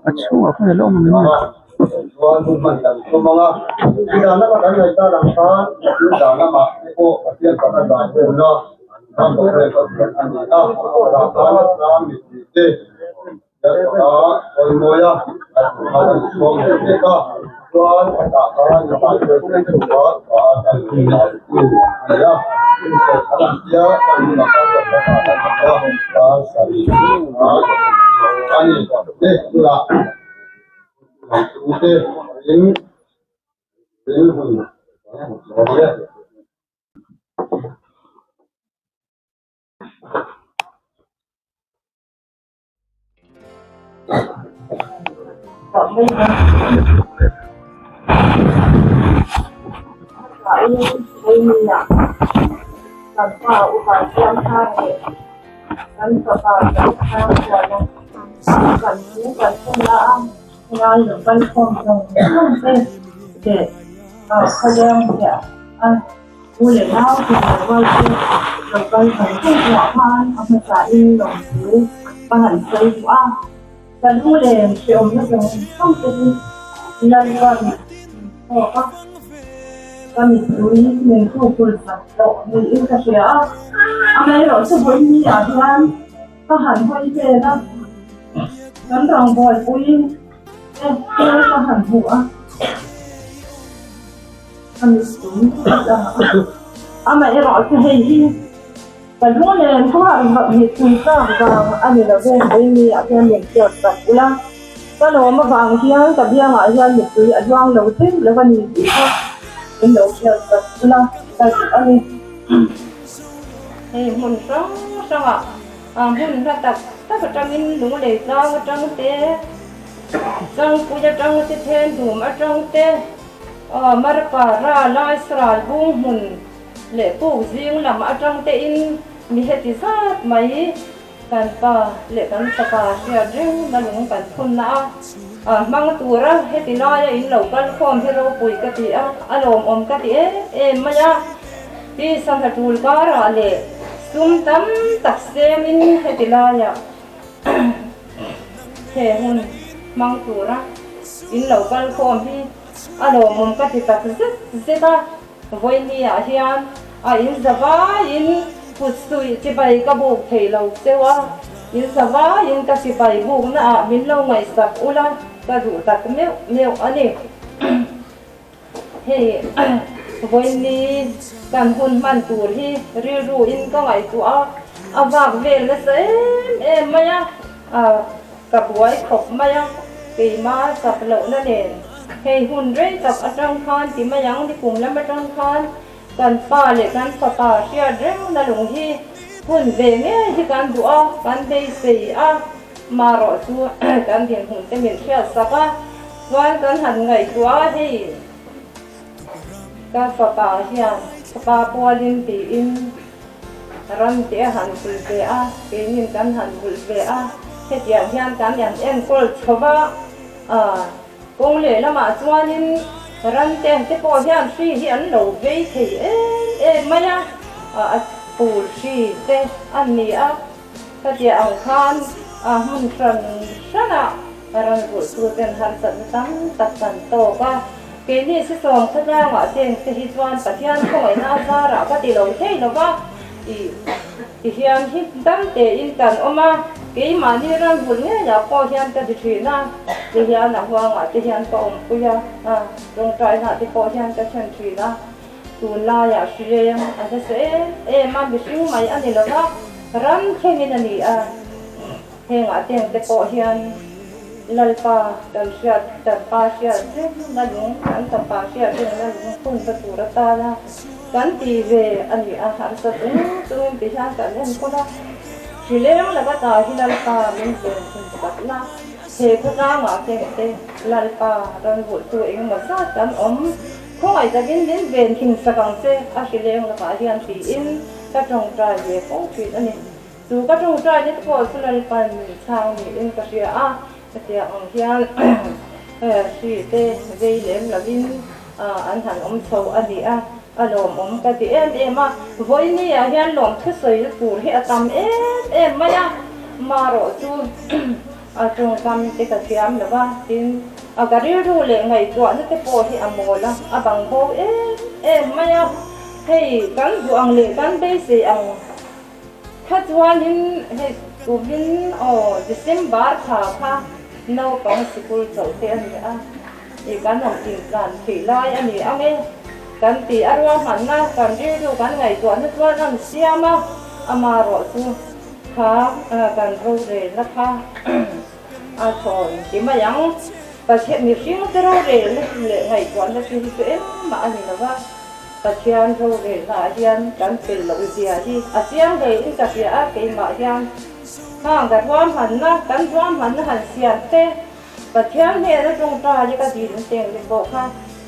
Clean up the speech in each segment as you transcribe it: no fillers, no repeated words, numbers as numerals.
A chhung a chhungah khan alo awm ang em le. Hei hmun hrang hrangah hmun hla tak tak atangin lunglei tlang atang te changpui atang te then dum atang te marpa ra lai sral bung hmun leh puk zing lam atang te in mi heti zat mai Kan pa leh kan fapa hriat reng na lung kan phun na a, a hmang tura heti laia in lo kal khawm hi ropui ka ti a, a lawmawm ka ti em em mai a. Pi sangha tul karah leh sum tam tak semin heti laia he hun hmang tura in lo kal khawm hi a lawmawm ka ti tak zet zet a. Vawinia hian a in zavaiin kut suih chibai ka buk thei lo cheu a, in zavaiin ka chibai bukna ah min lo ngaihsak ula ka duh tak meuh meuh a ni. Hei vawiini kan hun hman tur hi rilru in ka ngaihtuah a, a vak vel nasa em em mai a, ka buai khawp mai a, keima chak lohna nen. Hei hun rei tak atang khan ti mai ang, nikum lam atang khan kan pa leh kan fapa hriat reng na lung hi hun ve ngei hi kan duh a, kan beisei a, marawh chu kan dinhmun te min hriat sak a, chuan kan han ngaihtuah a, hei kan fapa hian fapa pualin tiin ram te a han kulh ve a, keinin kan han kulh ve a, hetiang hian kan han enkawl chho va. A kawng leh lamah chuanin ran te te pawh hian hri hi an lo vei thei em em mai a, a phul hri te a ni a, khatiah ang khan a hmun hran hranah ran vulh tu ten harsatna tam tak kan tawk a, keini sisawm khawtlangah cheng te hi chuan Pathian khawngaihna a zarah ka ti lo thei lo va, ih. Tihian hi dam tein kan awm a, keimahni ram hul ngeiah pawh hian ka ti thin a, tihian a huangah te hian ka awmpui a, tawngtainaah te pawh hian ka then thin a, tunlaiah hrileng a nasa em em a, mihring mai a ni lo va, ram thlengin a ni a, hengah teng te pawh hian Lalpa kan hriat, kan pa hriat rengna lung, kan fapa hriat rengna lung hun ka tur atana kan ti ve a ni a, harsa chung chungin ti hian kan enkawl a, hrileng laka ta hi Lalpa min ven thin takna, he khawtlangah kengte Lalpa rawn vulhtu engemaw zat kan awm, khawngaih takin min ven thin sak ang che a hrileng lakah hian tiin ka tawngtai ve fo thin a ni. Chu ka tawngtaina te pawh chu Lalpan min chhang niin ka hria a, hetiang ang hian hri te vei lem lovin an han awm chho a ni a, a lawmawm ka ti em em a. Vawiini ah hian lawm thusawi tur hi a tam em em mai a, marawh chu a tawngkam te ka thiam lo va, tin a ka rilru leh ngaihtuahna te pawh hi a mawl a, a bang bo em em mai a, hei kan duh ang leh kan beisei ang. Kha chuanin hei kumin aw December thla kha naupang sikul chauh te a ni a, ih kan han intlan theih lai a ni ang e kan ti a ruahmanna kan rilru kan ngaihtuahna chuan an siam a, amarawh chu kha kan rorelna kha a thawn ti mai ang. Pathian mihring te rorelna leh ngaihtuahna chu hi chu engmah a ni lo va. Pathian rorelna ah hian kan fel loh zia hi a chiang hle in ka hria a, keimah hian hang ka ruahmanna, kan ruahmanna han siam te, Pathian hnena tawngtai ka dil teng te pawh kha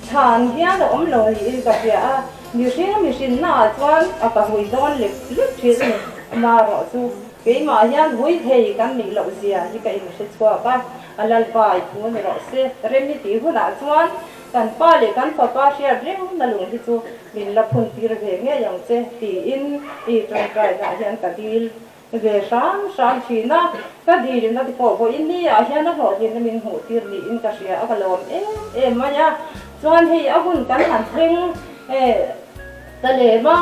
chhan hian a awm lo niin ka hria a, mihring mihrinna ah chuan a ka hui dawn lek lek thin a ni. Amaherawhchu keimah hian hui thei kan nih loh zia hi ka inhre chhuak a, a Lalpa i thu ni rawh se, rem i tih hunah chuan Kan pa leh kan fapa hriat reng na lung hi chu min la phun tir ve ngei ang che tiin i tawngtainah hian ka dil ve hram hram thin a, ka dilin a ti pawh vawiin ni ah hian a hlawhtlinna min hmuh tir niin ka hria a, ka lawm em em mai a, chuan hei a hun kan han thleng ta lem a,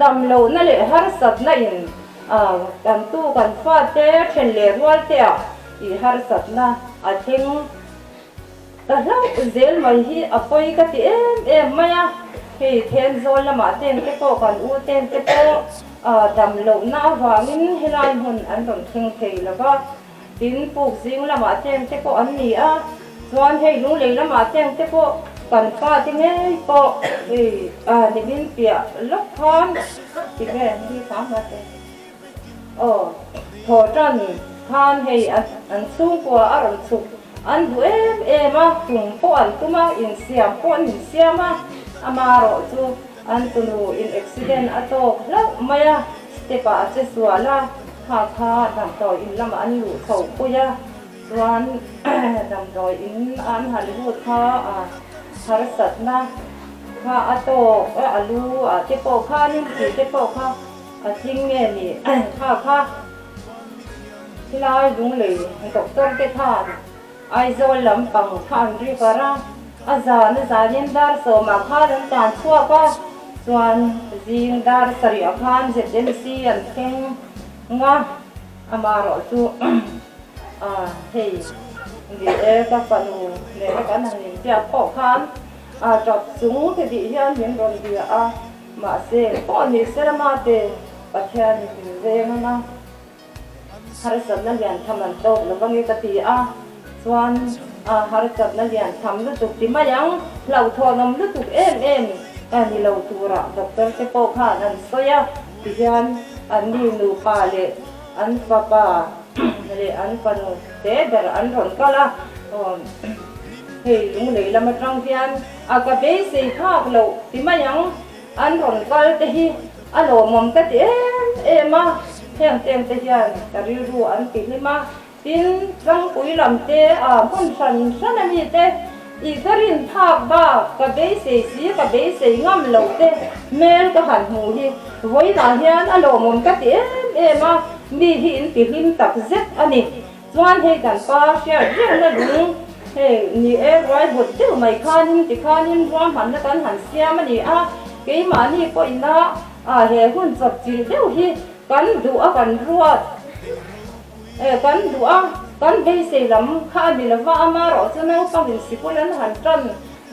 dam lohna leh harsatna in kan tu kan fate then leh rual te ah i harsatna a thleng. Ka hlauh zel mai hi a pawi ka ti em em mai a, hei Thenzawl lamah ten te pawh kan u ten te pawh dam lohna avangin helai hmun an rawn thleng thei lo va, tin puk zing lamah ten te pawh an ni a, chuan hei Lunglei lamah ten te pawh kan fa te ngei pawh hei nimin piah lawk khan tinge ni kha hmate. Aw, thaw tan khan hei an chhungkua a rawn chhuk an duh em em a, tum pawh an tum a, insiam pawh an insiam a, amarawh chu an tunu in accident a tawk hlauh mai a, step ah a che sual a, kha kha damdawi in lamah an luh chho pui a, chuan damdawi in a an han lut kha a harsatna kha a tawk a, a lu ah te pawh khanin tih te pawh kha. A tling nge ni kha kha helai Lunglei doctor te khan Aizawl lampang kha an ri var a, a zan a zanin dar sawmah khan an tan chhuak a, chuan zing dar sarihah khan ZMC an thleng nga, amaherawh chu hei ni e ka fanu nena kan han inbiak pawh khan a tap chung te tih hian min rawn bia a. Mahse, pawh ni se lama te Pathian in min veng ang a, harsatna lian tham an tawk lo vang i ka ti a, chuan a harsatna lian tham lutuk ti mai ang, hlauhthawnawm lutuk em em ka ni lo turah doctor te pawh khan an sawi a, tihian anni nupa leh an fapa leh an fanu te ber an rawn kal a, hei lunglei lam atang hian A ka beisei phak loh ti mai ang, an rawn kal te hi a lawmawm ka ti em em a, heng teng te hian ka rilru an ti hlim a, tin tlangpui lam te a hmun hran hran a mi te i ka rin phak bak ka beisei si ka beisei ngam loh te hmel ka han hmu hi vawiinah hian a lawmawm ka ti em em a, mi hi in ti hlim tak zet a ni. Chuan hei kan pa hriat rengna lung hei ni e ruai vut deuh mai khanin tikhanin ruahmanna kan han siam a ni a, keimahni pawhina ah he hun chawp chilh deuh hi kan duh a kan ruat e kan duh a kan beisei lam kha a ni lova amarawh chu naupangin sikul an han tan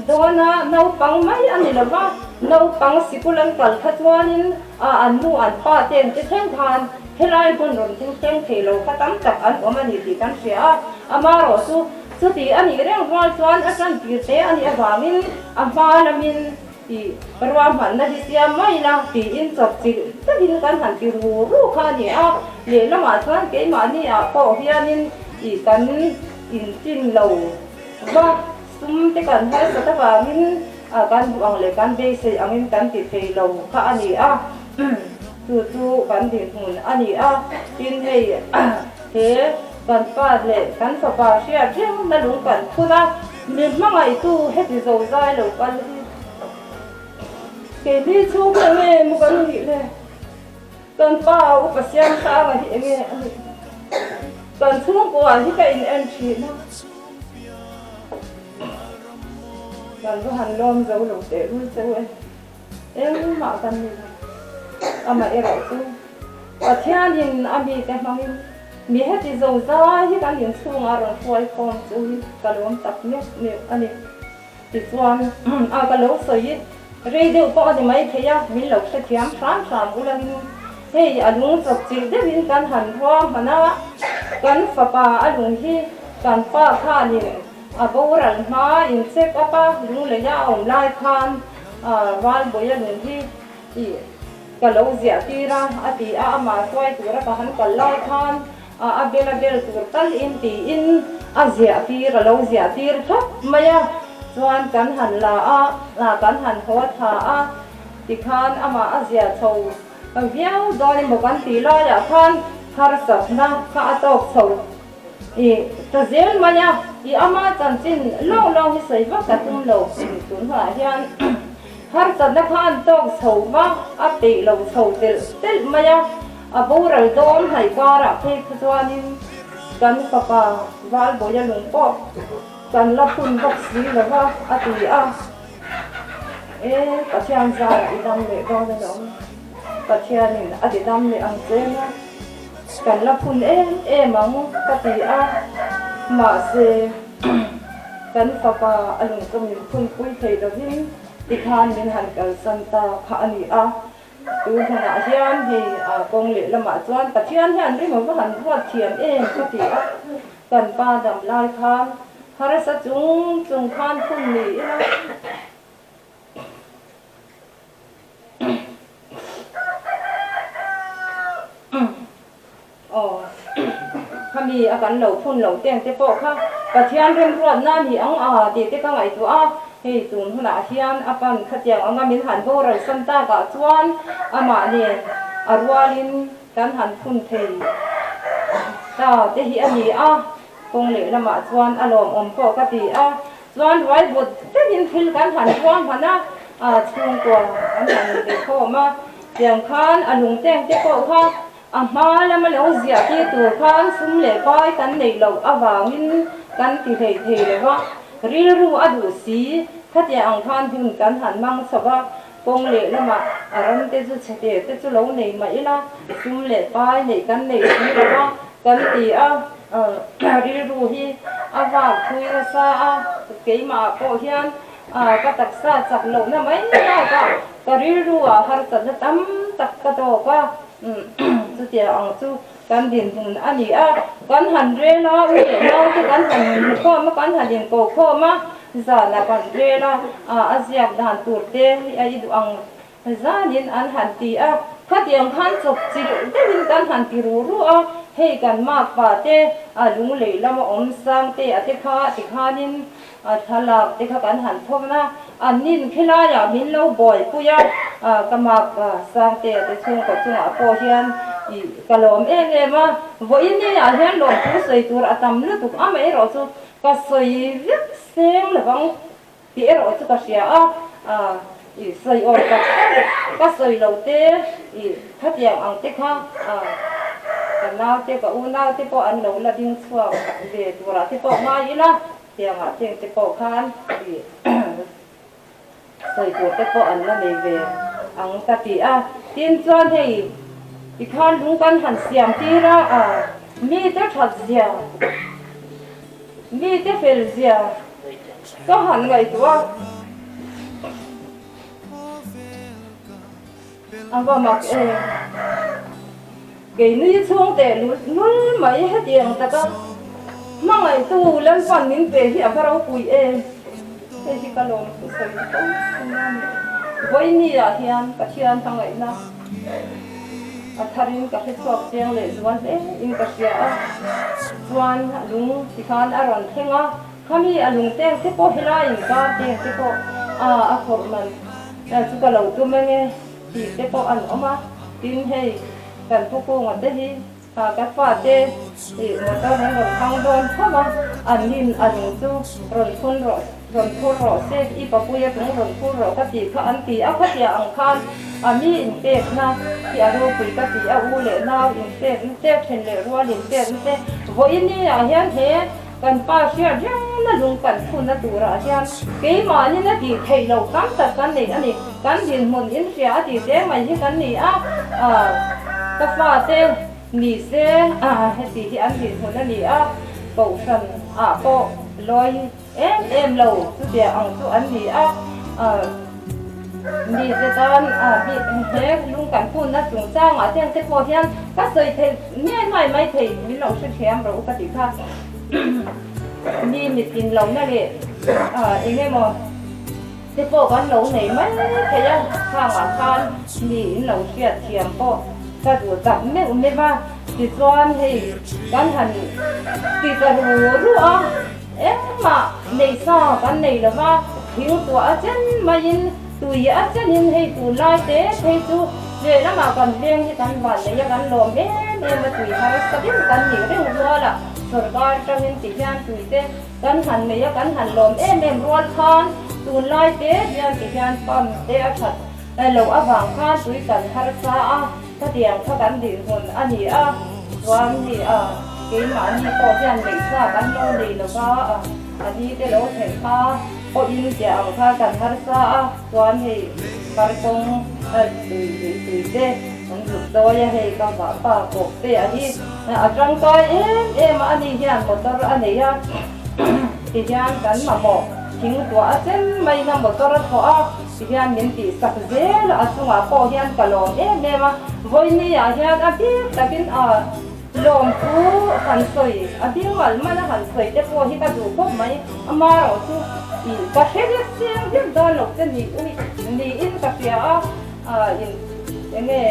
dawn a naupang mai a ni lova naupang sikul an kal kha chuanin ah an nu an pa ten te thleng khan Helai hmun rawn thil thleng thei lo kha tam tak an awm a ni tih kan hria a, amarawh chu chuti a nih reng rual chuan a tan tir te a nih avangin a hma lamin tih ruahmanna hi siam mai la tiin chawp chilh takin kan han ti ru ru kha a ni a, lehlamah chuan keimahni ah pawh hianin tih kan intin lo va, sum te kan harsat avangin kan duh ang leh kan beisei angin kan ti thei lo kha a ni a. Chu chu kan dinhmun a ni a, tin hei he kan pa leh kan fapa hriat reng na lung kan phun a, mi hmangaihtu heti zozai lo kal hi keini chhung hi enge maw kan nih le? Kan pa upa Siamsanga hi enge a nih? Kan chhungkua hi ka in en thin a, kan va han lawm zo lo tehlul cheu e. Engmah kan ni lo. Amaherawh chu Pathianin a mite hmangin mi heti zozai hi kan inchhungah rawn hruai khawm chu hi ka lawm tak meuh meuh a ni. Tichuan, a ka lo sawi rei deuh pawh a ni maithei a, min lo hrethiam hram hram ulangin hei a lung chawp chilh deuhin kan han ruahman a, kan fapa a lung hi kan pa khanin a boral hma in check up a, lungleia a awm lai khan Valbawia lung hi ih ka lo ziah tir a, a ti a, amah hruai tura ka han kal lai khan a bel a bel tur tal in tiin a ziah tir, a lo ziah tir thlap mai a, chuan kan han la a, kan han haw tha a, tikhan amah a ziah chho viau dawn emaw kan tih laiah khan harsatna kha a tawk chho. I ta zel mai a, i ama chanchin lawng lawng hi sawi vak ka tum lo. Tun hunah hian harsatna kha an tawk chho va, a peih lo chho telh telh mai a, a boral dawn hnaih karah phei kha chuanin kan fapa Valbawia lung pawh kan la phun bawk si lo va, a ti a. E, Pathian zarah i dam leh dawn alawm. Pathianin a ti dam leh ang che na. Kan la phun em em ang ka ti a, mahse kan fapa a lungchawm min phunpui thei lovin tikhan min han kalsan ta kha a ni a. Tu hmunah hian hei kawng leh lamah chuan Pathian hian rim ava han ruat thiam em ka ti a, kan pa dam lai khan harsa chung chung khan phun ni ila. Aw, khami a kan lo phun lo teng te pawh kha Pathian remruatna a ni ang a tih te ka ngaihtuah a, hei tun hunah hian a pan khatiang anga min han boral san takah chuan amah nen a rualin kan han phun thei ta te hi a ni a, kawng lehlamah chuan a lawmawm pawh ka ti a. Chuan ruai but deuhin thil kan han ruang hman a, chhungkua kan han inbe khawm a, tiang khan a lungteng te pawh kha a hma lama lo ziah tir tur khan sum leh pai kan neih loh avangin kan ti hlei thei lo va, rilru a duh si, khatiang ang khan hun kan han hmang chho va, kawng leh lamah a ram te chu chhe te chu lo nei mah ila sum leh pai neih kan nei si lo va kan ti a. Rilru hi a vak thui nasa a, keimah pawh hian ka taksa chak lohna mai bakah ka rilru ah harsatna tam tak ka tawk a, chutiang ang chu kan dinhmun a ni a, kan han rel a, u leh nau te kan han inhmu khawm a, kan han inko khawm a, zanah kan rel a, a ziak dan tur te a i duh ang Zanin an han ti a, khatiang khan chawp chilh deuhin kan han ti ru ru a, hei kan makpa te a lung lei lama awm sang te a te kha ti khanin a thlalak te kha kan han thawm a, an nin khilaiah min lo buaipui a, ka makpa sang te a te chhungkaw chungah pawh hian ih ka lawm em em a, vawiin ah hian lawmthu sawi tur a tam lutuk amaherawh chu ka sawi vek seng lovang. Tih erawh chu ka hria a, i sawi awm tak tak ka sawi lo te, i khatiang ang te kha ka nau te ka unau te pawh an lo la ding chhuak ve turah te pawh ngai ila, tiangah teng te pawh khan i sawi tur te pawh an la nei ve ang ka ti a. Tin chuan hei tikhan lung kan han siam tir a, mite that zia, mite fel zia, Ka han ngaihtuah a va mak em. Keini chhung teh lul mai hetiang taka hmangaihtu Lalpan min pe hi a va ropui em. Hei hi ka lawm thu sawi fo thin a ni. Vawiini ah hian Pathian hmangaihna a tharin ka hrechhuak chiang leh zual hle in ka hria a, chuan lung tikhan a rawn thleng a. Khami a lung teng te pawh helai inkar teng te pawh a a khawrh man chu ka lo tum ange tih te pawh an awm a. Tin hei kan pu kunga te hi ka fate ih motor an rawn hmang dawn tho a, an nin a lung chu rawn phun rawh rawn phur rawh se, i papuia lung rawn phur rawh ka tih kha an ti a, khatia ang khan a mi inpekna hi a ropui ka ti a, u leh nau inpekna te, then leh rual inpekna te, vawiin ah hian he Kan pa hriat rengna lung kan phunna turah hian keimahnin a tih theih loh tam tak kan nei a ni. Kan dinhmun inhria a tih te mai hi kan ni a, ka fate ni se heti hi an dinhmun a ni a, kohhran ah pawh lawi em em lo chutiang ang chu an ni a. Mite tan he lung kan phunna chungchangah te ang te pawh hian ka sawi theih nge mai mai thei min lo hrethiam rawh u ka tih kha. Mi mitin lohna leh eng emaw te pawh kan lo nei mai thei a, khangah khan mi in lo hriatthiam pawh ka duh tak meuh meuh a. Tichuan hei kan han ti ta ru ru a. Engmah nei sa kan nei lo va, thing tuah a chen maiin tui a chenin hei tunlai te phei chu lehlamah kan veng hi kan van nei a, kan lawm em em a, tui harsa deuh kan nih reng rual a, sawrkar atangin ti hian tui te kan han nei a, kan han lawm em em rual khan tunlai te hian ti hian pump te a that loh avang khan tui kan harsa a. Khatiang kha kan dinhmun a ni a, chuan ni a, keimahni pawh hian neihsa kan lo nei lo va, a ni te lo thlen hma pawhin tia ang kha kan harsa a, chuan hei kartawng tui lui tui te an zuk dawi a, hei ka vahpa kawp te a hi a tangkai em em a, ani hian motor a nei a, tihian kan mamawh thing tuah a chen maina motor a thawh a. Ti hian min tih sak zel a, a chungah pawh hian ka lawm em em a, vawiini ah hian a bik takin a lawmthu han sawi, a bing mal mal a han sawi te pawh hi ka duh khawp mai, amaherawh chu ih ka hre vek chiang vek dawn lo che ni niin ka hria a, in enge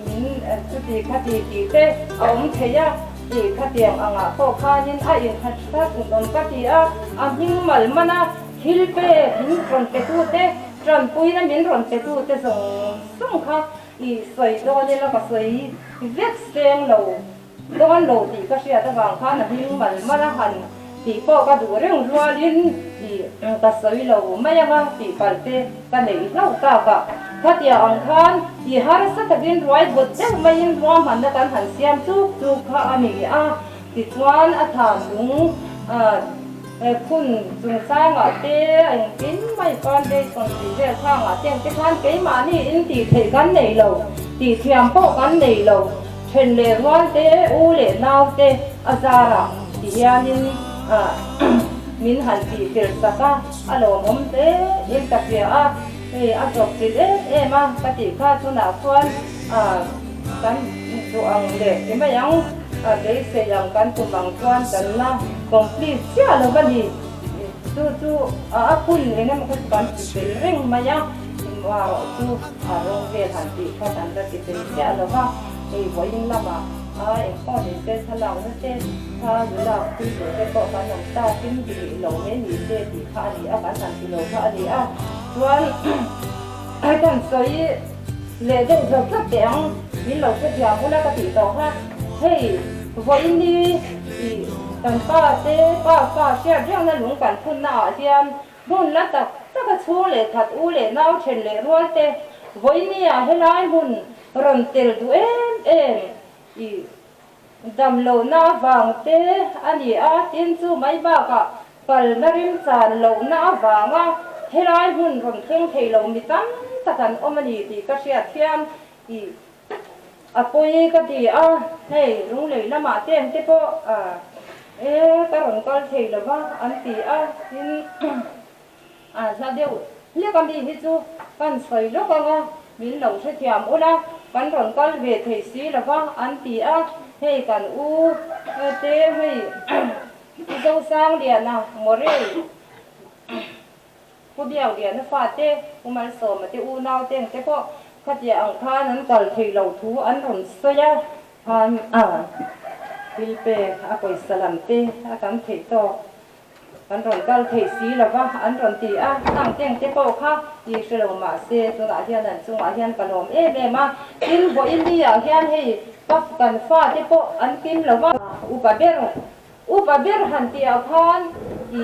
min chuti khati tih te a awm thei a, ih khatiang angah pawh khanin a inhat hrat awm ka ti a, a hming mal man a. Thil pek min rawn petute, tanpuina min rawn petute zawng zawng kha i sawi dawn ila ka sawi vek seng lo dawn lo tih ka hriat avang khan a hming mal mal a han tih pawh ka duh reng rualin i ka sawi lo mai anga tih palh te ka neih hlauh tak a. Khatia ang khan i harsa takin ruai but deuh maiin ruahmanna kan han siam chuk chuk kha a ni a, tichuan a than lung Phun chungchangah te engtin mai foundation tih vel khangah te ang te khan keimahni in tih theih kan nei lo, tih thiam pawh kan nei lo, then leh rual te, u leh nau te a zarah ti hianin min han tih fel sak a, a lawmawm hle in ka hria a, hei a zawk chilh em em a ka tih kha chunah chuan kan duh ang leh ti mai ang. A beisei ang kan tum ang chuan kan la complete chiah lo a ni. Chu chu a phun eng emaw kha chu kan ti fel reng mai a, erawh chu a rawng vel han tih kha kan la ti fel chiah lo va. Hei vawiin lamah a eng pawh ni se thlalakna te kha lulak pui tur te pawh kan awm ta tin ti rih lo mai ni se tih kha a ni a, kan han ti lo kha a ni a. Chuan kan sawi leh deuh zawt zawt teh ang, min lo hrethiam ula ka tih tawh kha. Hei, vawiin ni ih kan pa te pa fa hriat rengna lung kan phunna ah hian hmun la tak tak a chhung leh khat u leh nau then leh rual te vawiin ni ah helai hmun rawn tel duh em em ih dam lohna avang te a ni a, tin chu mai bakah kalna remchan lohna avanga helai hmun rawn thleng thei lo mi tam tak an awm a ni tih ka hriat hian ih A pawi ka ti a, hei lunglei lamah te ang te pawh e ka rawn kal thei lo va an ti a, tin a hla deuh hlek a mi hi chu kan sawi lawk ang a, min lo hrethiam ula kan rawn kal ve thei si lo va an ti a, hei kan u te hei Zosangliana Morel. Pu Biak Liana fate, Pu Malsawma te unau te ang te pawh khatia ang khan an kal thei lo thu an rawn sawi a, khan a thil pek a pawisa lam te a kan theih tawk. kan rawn kal thei si lo va an rawn ti a, khang teng te pawh kha i hre lo mah se tunah hian an chungah hian ka lawm em em a, tin vawiin ah hian hei ka kan fate pawh an kim lo va, upa ber Upa ber han tih ah khan i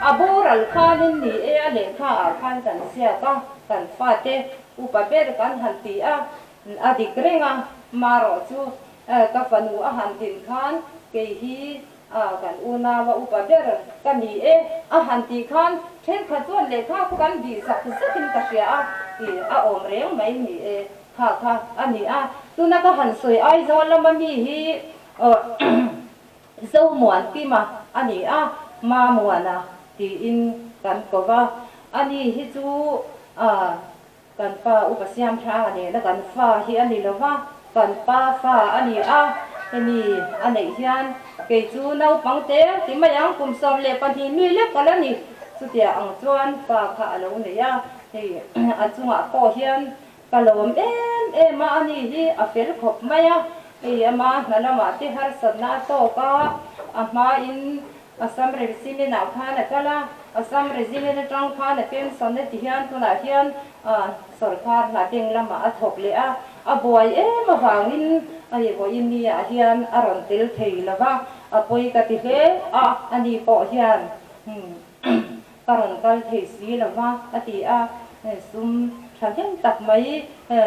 a boral khanin ni e a lehkha ah khan kan ziak a, kan fate upa ber kan han ti a, a dik reng a, marawh chu ka fanu a han din khan kei hi kan unau a upa ber ka ni e a han tih khan thenkhat chuan lehkha khu kan bih zak zakin ka hria a, i a awm reng mai ni e kha kha a ni a, tuna ka han sawi Aizawl lama mi hi Zomuantima a ni a, Mamuana tiin kan ko va. Ani hi chu kan pa Upa Siamthanga nena kan fa hi a ni lo va, kan pa fa a ni a. Hemi a neih hian kei chu naupang te ti mai ang, kum 12 mi lek ka la ni. Chutiang ang chuan fa kha a lo nei a, hei a chungah pawh hian Ka lawm em em a, ani hi a fel khawp mai a, hei ama hna lamah te harsatna a tawk a, a hmain Assam Regiment ah khan a kal a, Assam Regiment atang khan a pension a ti hian tunah hian sawrkar hna beng lamah a thawk leh a, a buai em avangin hei vawiin ni ah hian a rawn tel thei lo va, a pawi ka ti hle a, ani pawh hian Ka rawn kal thei si lo va, a ti a, sum tha hnem tak mai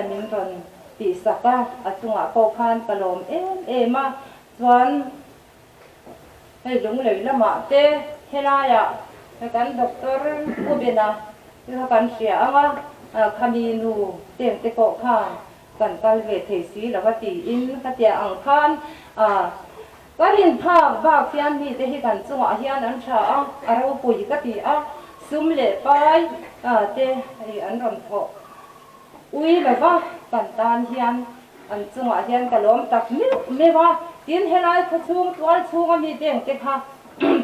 min rawn tihsak a, a chungah pawh khan ka lawm em em a, chuan hei lunglei lamah te helaiah kan doctor U Bena te kha kan hria ang a, khami nu teng te pawh khan kan kal ve thei si lo va tiin ka tia ang khan Ka rin phak bak hian mite hi kan chungah hian an tha a, a ropui ka ti a, sum leh pai te an rawn thawh ui lo va, kan tan hian an chungah hian ka lawm tak meuh meuh a, tin helai khawchhung tual chhunga mite ang te kha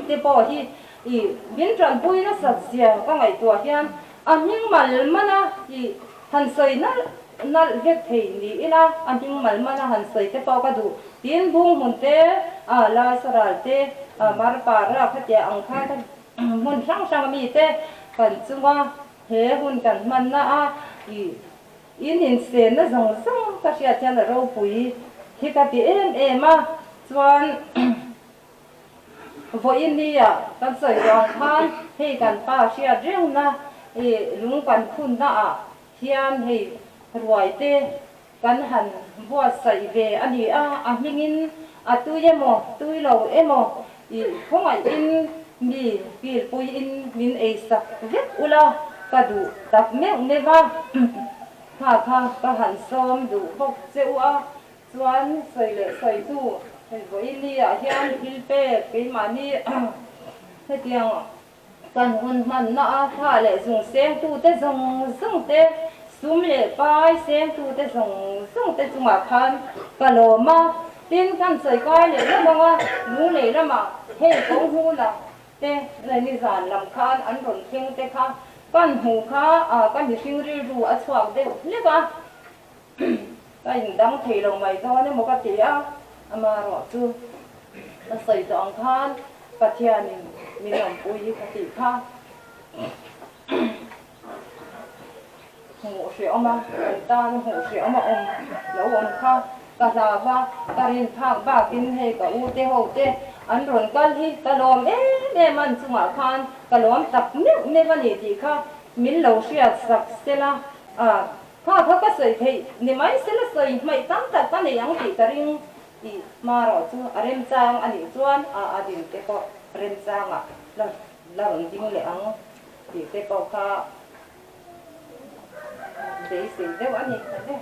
te pawh hi i min tanpui nasat zia ka ngaihtuah hian a hming mal man a i han sawi nalh Nalh vek thei ni ila a hming mal man a han sawi te pawh ka duh. Tin bung hmun te, a lai saral te, a mar para khatia ang khan ka hmun hrang hrang a mi te kan chunga he hun kan hman na a i in insen na zawng zawng ka hriat hian a ropui hi ka ti em em a chuan Vawiin nia kan sawi tawh ang khan hei kan pa hriat reng na i lung kan phun na ah Hian hei ruai te kan han buatsaih ve a ni a, a hmingin a tui emaw tui lo emaw i khawngaihin mi kilpuiin min eisak vek ula ka duh tak meuh meuh a, kha kha ka han sawm duh bawk che u a, chuan sawi leh sawitu hei vawiin ni ah hian thil pek keimahni hetiang Kan hun hmanna a thla leh zung sengtute zawng zawng te, sum leh pai sengtute zawng zawng te chungah khan ka lawm a. Tin, kan sawi kai leh lam anga lunglei lamah hei ko hmunah te nizan lam khan an rawn thleng te kha kan hmuh kha ka mihring rilru a chhuak deuh hlek a, ka indang thei lo mai dawn emaw ka ti a, amaherawhchu ka sawi tawh ang khan Pathianin min awmpui hi ka tih kha hmuh hrehawm a, kan tan hmuh hrehawm a awm lo awm kha ka hlau a, ka rin phak bakin hei ka u te ho te an rawn kal hi ka lawm em em a, an chungah khan ka lawm tak meuh meuh a ni tih kha min lo hriat sak sela a, kha kha ka sawi theih ni mai sela sawi hmaih tam tak ka nei ang tih ka ring. Tih hmarawh chu a remchang a nih chuan a a din te pawh remchangah la la rawn ding leh ang tih te pawh kha beisei deuh a ni ka le.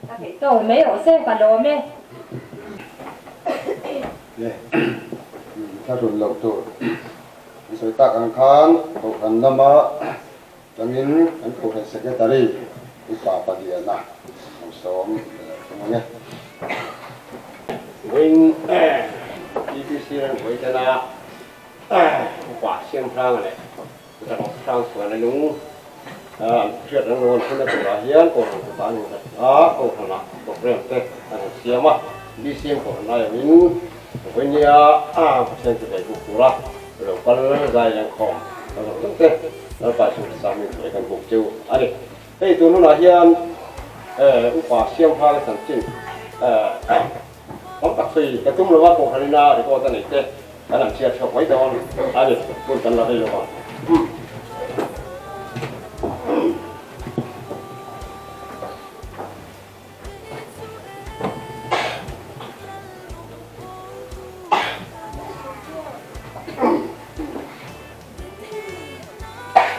Ka theih tawk mai rawh se ka lawm e. Le thla hrun loh tur an sawi tak ang khan Kohhran lama tangin kan Kohhran Secretary Upa Paliana an sawm leh thung ang e. Vawiin TBC ran vawi tana upa Siamhranga leh Zarok Hrangsuana lung an hriat reng rawn hun a turah hian Kohhran kutah an innghat a, Kohhranah programme te an han siam a. BCM Kohhran aiawhin vawinia Pathian chu vei buk tura. Lo kal zai leng khawm a zawng zawng te Lalpa Isua Krista hming hnuai kan buk cheu a ni. Hei tun hunah hian upa Siamhanga chanchin tam tak sawi ka tum lo a, Kohhran ina record a nei te kan han chhiar chhuak mai dawn a ni, hun kan la rei lo ang.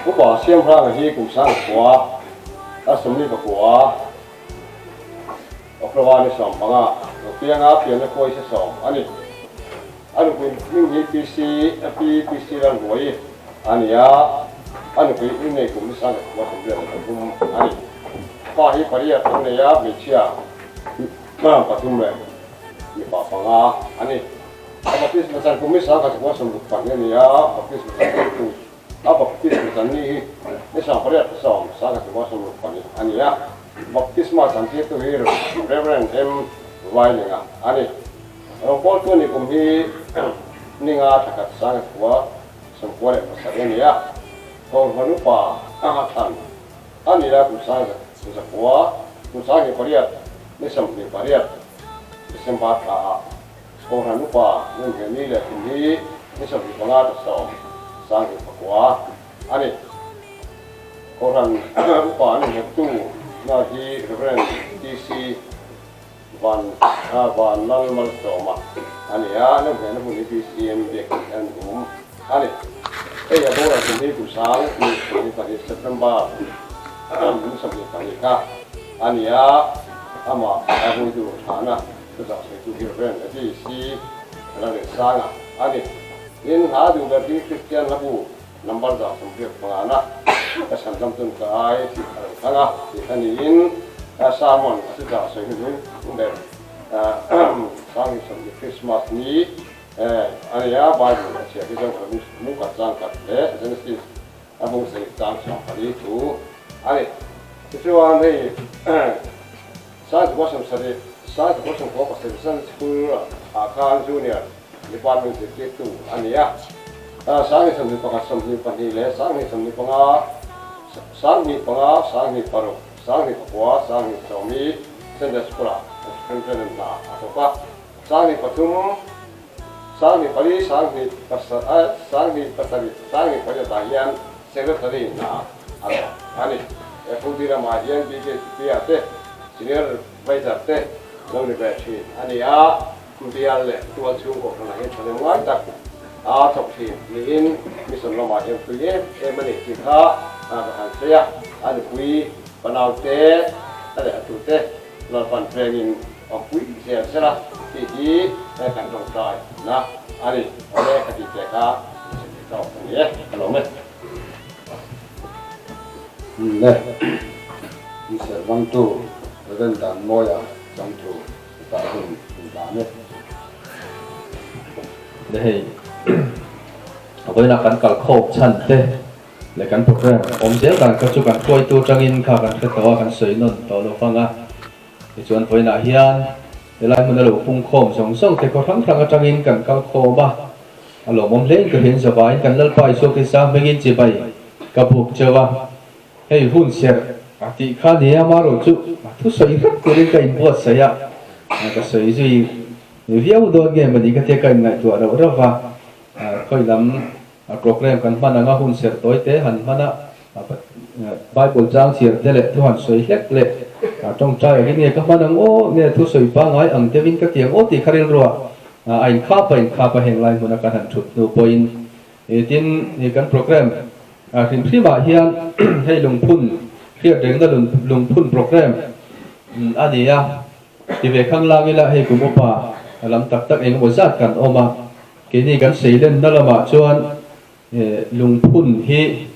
Upa Siamhranga hi kum sang khua a 44 October ni 15 Ropianga pianna khuai se sawm a ni. A nupui hming hi PC Pi PC Ramhnuai a ni a, a nupui hming nei kum ni 1303 a ni. Pa hi pariat an nei a, hmeichhia pathum leh mipa panga a ni. A baptisma chan kum ni 1962 a ni a, baptisma chan tu a baptisma chan ni hi ni 8 10 1962 a ni a, baptisma chan tirtu hi Rev. M. Vailenga a ni. Rawngbawltu ni kum hi ninga thla khat 1997 a ni a, Kohhran upa a thlan a ni a, kum 1900 kum 18 ni 28 December thla ah Kohhran upa Nunheh ni leh kum hi ni 25 thla 10 1909 a ni. Kohhran upa Nunhehtu na hi Rev. TC. Van Van Lal Malsawma a ni a, na hnehna hun hi BCM biakin hian um a ni. Hei a boral kum hi kum 2022 September ni 22 kha a ni a, amah a huitu thahna thuchah sawitu hi Rev. DC Lalrinsanga a ni. Tin, hla duh ber hi Kristian hlabu number 185 na ka chhan lam chun ka ai tih a lo thlang a tih kha niin sermon a chu chah sawi hnu hnung ber sang hi sawmhnih Christmas ni a ni a, Bible a chhiar hi zawng khat mung khat chang khat leh Genesis a bung sarih chang 14 thu a ni. Tichuan hei Science Bawsam sarih Science Bawsam khua pasarih Sunday School ah khan Junior Department zirtirtu a ni a. 2021, 22 leh 2025, 25, 26, 29, 20 hi Sunday School-ah Superintendent hna a thawk a. 23, 24, 27, 28 ah hian Secretary hna a thawk a ni. FOD ramah hian BKCP-ah te Senior Adviser te lo ni ve thin a ni a. Bial leh tual chhung kohhranah hian thahnem ngai tak a thawk thin niin mission lamah hian pui em em a ni tih kha ka han sawi a, a nupui panaute a leh a tute Lalpan vengin awmpui zel zel a tih hi kan tawngtai na a ni. Awle ka tih che kha ka sawi tawk a ni e, ka lawm e. Le, i serhvangtu Rev. Danmawia changtu. Tah hun in dan e. Le hei vawiinah kan kal khawp chhan te leh kan program awm zel dan kha chu kan hruaitu atangin kha kan hre tawh a, kan sawi nawn tawh lo fang a. Tichuan vawiinah hian helai hmun a lo pung khawm zawng zawng te khaw hrang hrang atangin kan kal khawm a, a lawmawm hlein ka hian zavaiin kan Lalpa Isua Krista hmingin chibai ka buk cheu a. Hei hun serh a tih kha nia marawh chu a thusawi hlek turin ka inbuatsaih a, ka sawi zui viau dawn nge mawni ka tia ka inngaihtuah rauh rauh va, khawi lam program kan hman anga hun serh tawi te han hman a, Bible chang chhiar te leh thu han sawi hlek leh tawngtai angin nge ka hman ang aw nge thusawi pangngai ang deuhin ka ti ang aw tih kha rilruah a inkhap a inkhap a heng lai hmuna kan han thut hnu pawhin Tin, kan program hrim hrimah hian hei lungphun hriat rengna lungphun program a ni a, ti ve khang lang ila hei kum upa lam tak tak engemaw zat kan awm a, keini kan seilenna lamah chuan lungphun hi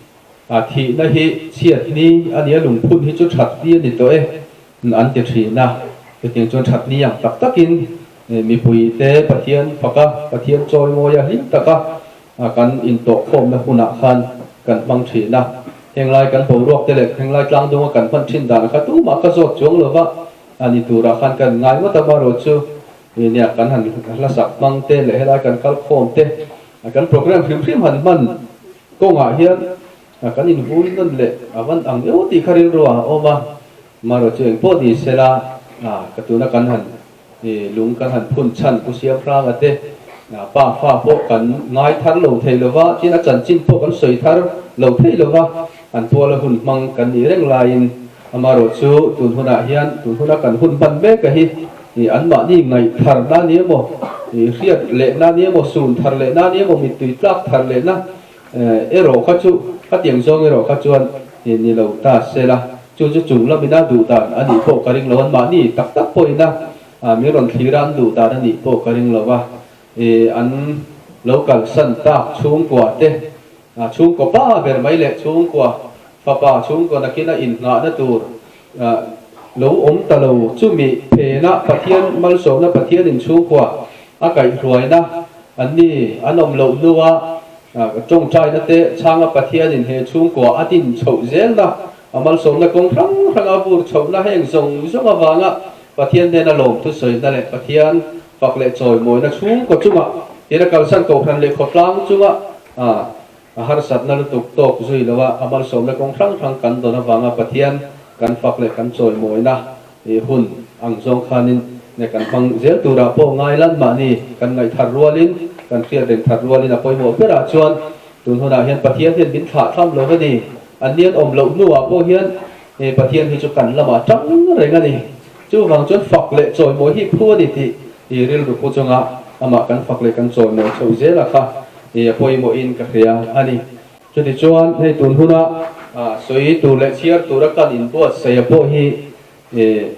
thihna hi chhiat ni a ni a, lungphun hi chu that ni a ni tawh e an ti thin a, chutiang chuan that ni ang tak takin Mipui te Pathian fak a, Pathian chawi ngawi a hlim tak a kan intawhkhawmna hunah khan kan hmang thin a. Henglai kan boruak te leh henglai tlangdunga kan hman thin dan kha tumah ka zawt chuang lo va, a ni turah khan kan ngai ngawt a, marawh chu nia kan han hlasak hmang te leh helai kan kalkhawm te. Kan program hrim hrim han hman kawngah hian kan invui nawn leh a van ang eo tih kha rilru ah a awm a, marawh chu engpawh ni sela ka tuna kan han lung kan han phun chhan Pu Siamhranga te pa fa pawh kan ngai thar lo thei lova, tin a chanchin pawh kan sawi thar lo thei lova, an puala hun hmang kan nih reng laiin amarawh chu tun hunah hian tun huna kan hun hman mek a hi anmahni ngaih thar na ni emaw, hriat leh na ni emaw, sun thar leh na ni emaw, mittui tlak thar leh na erawh kha chu khatiang zawng erawh kha chuan ni lo ta sela, chu chu chung lamina duh dan a nih pawh ka ring lo, anmahni tak tak pawhina min rawn thlir a an duh dan a nih pawh ka ring lo va, an lo kalsan tak chhungkua te, chhungkaw pa ber mai leh chhungkua fapa chhungkaw nakina innghahna tur lo awm ta lo, chumi phena Pathian malsawmna Pathianin chhungkua a kaihhruaina an ni, an awm loh hnua tawngtaina te chhanga Pathianin he chhungkua a din chhoh zelna, a malsawmna kawng hrang hranga vur chhohna heng zawng zawng avanga Pathian hnena lawmthu sawina leh Pathian fak leh chawimawina chhungkaw chunga tina kalsan kohhran leh khawtlang chunga A harsatna lutuk tawk zui lo a, a malsawmna kawng hrang hrang kan dawn avanga Pathian kan fak leh kan chawimawina hun ang zawng khanin kan hmang zel turah pawh ngai lan mahni kan ngaih thar rualin, kan hriat reng thar rualin a pawimawh berah chuan tun hunah hian Pathian hian min thlah thlam lo a ni. An nian awm loh hnuah pawh hian Pathian hi chu kan lamah tang reng a ni. Chuvang chuan fak leh chawimawi hi phu a ni tih rilru pu chunga amah kan fak leh kan chawimawi chhoh zela kha a pawimawhin ka hria a ni. Chutichuan hei tun huna sawi tur leh chhiar tura kan inbuatsaih pawh hi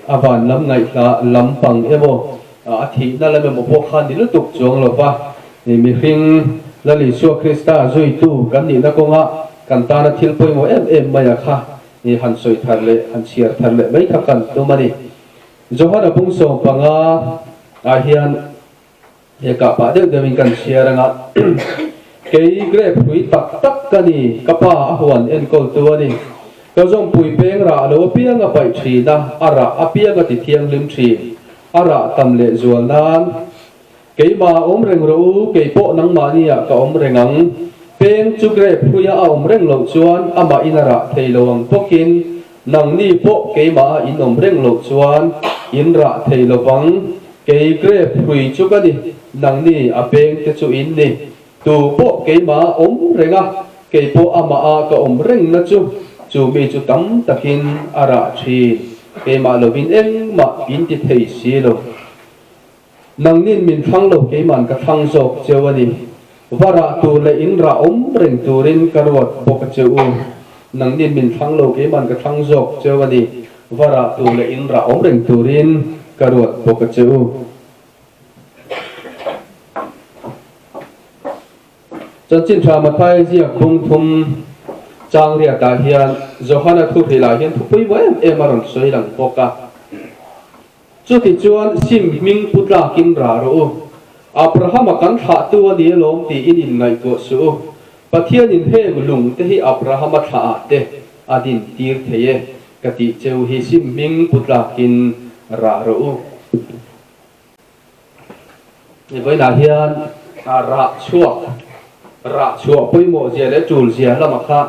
a van lam ngaihhla lam pang emaw a thihna lam emaw pawh kha ni lutuk chuang lo va, mihring Lal Isua Krista zuitu kan nihna kawnga kan tana thil pawimawh em em maia kha Ni han sawi thar leh han chhiar thar leh mai kha kan tum a ni. Johana bung 15 ah hian he kah pah deuh deuhin kan chhiar ang a, Kei grape hrui tak tak ka ni, ka pa a huan enkawltu a ni. Ka zawmpui peng rah lo apiang a paih thin a, a rah apiang a ti thianghlim thin, a rah tam leh zual nan. Keimah a awm reng rawh u, kei pawh nangmahni ah ka awm reng ang. Peng chu grape hruia a awm reng loh chuan amah in a rah thei lo ang bawkin nangni pawh keimah a in awm reng loh chuan in rah thei lo vang. Kei grape hrui chu ka ni, nangni a peng te chu in ni. Tu pawh keimah a awm reng a, kei pawh amah a ka awm reng na chu, chu mi chu tam takin a rah thin. Keimah lovin engmah in ti thei si lo. Nangnin min thlang lo keiman ka thlang zawk cheu a ni. Va rah tur leh in rah awm reng turin ka ruat bawk a che u. Nangnin min thlang lo keiman ka thlang zawk cheu a ni. Va rah tur leh in rah awm reng turin ka ruat bawk a che u. Chanchin tha Mathai ziak bung thum chang riatah hian Johana thuhrilah hian thu pawimawh em em a rawn sawi lang bawk a. Chutichuan sim hming pu tlakin rah rawh u. Abrahama kan thlahtu a ni alawm tiin inngaihtuah suh u. Pathianin heng lung te hi Abrahama thlah ah te a din tir thei e ka tih cheu hi sim hming pu tlakin rah rawh u. Vawiinah hian rah chhuak, rah chhuah pawimawh zia leh tul zia lamah kha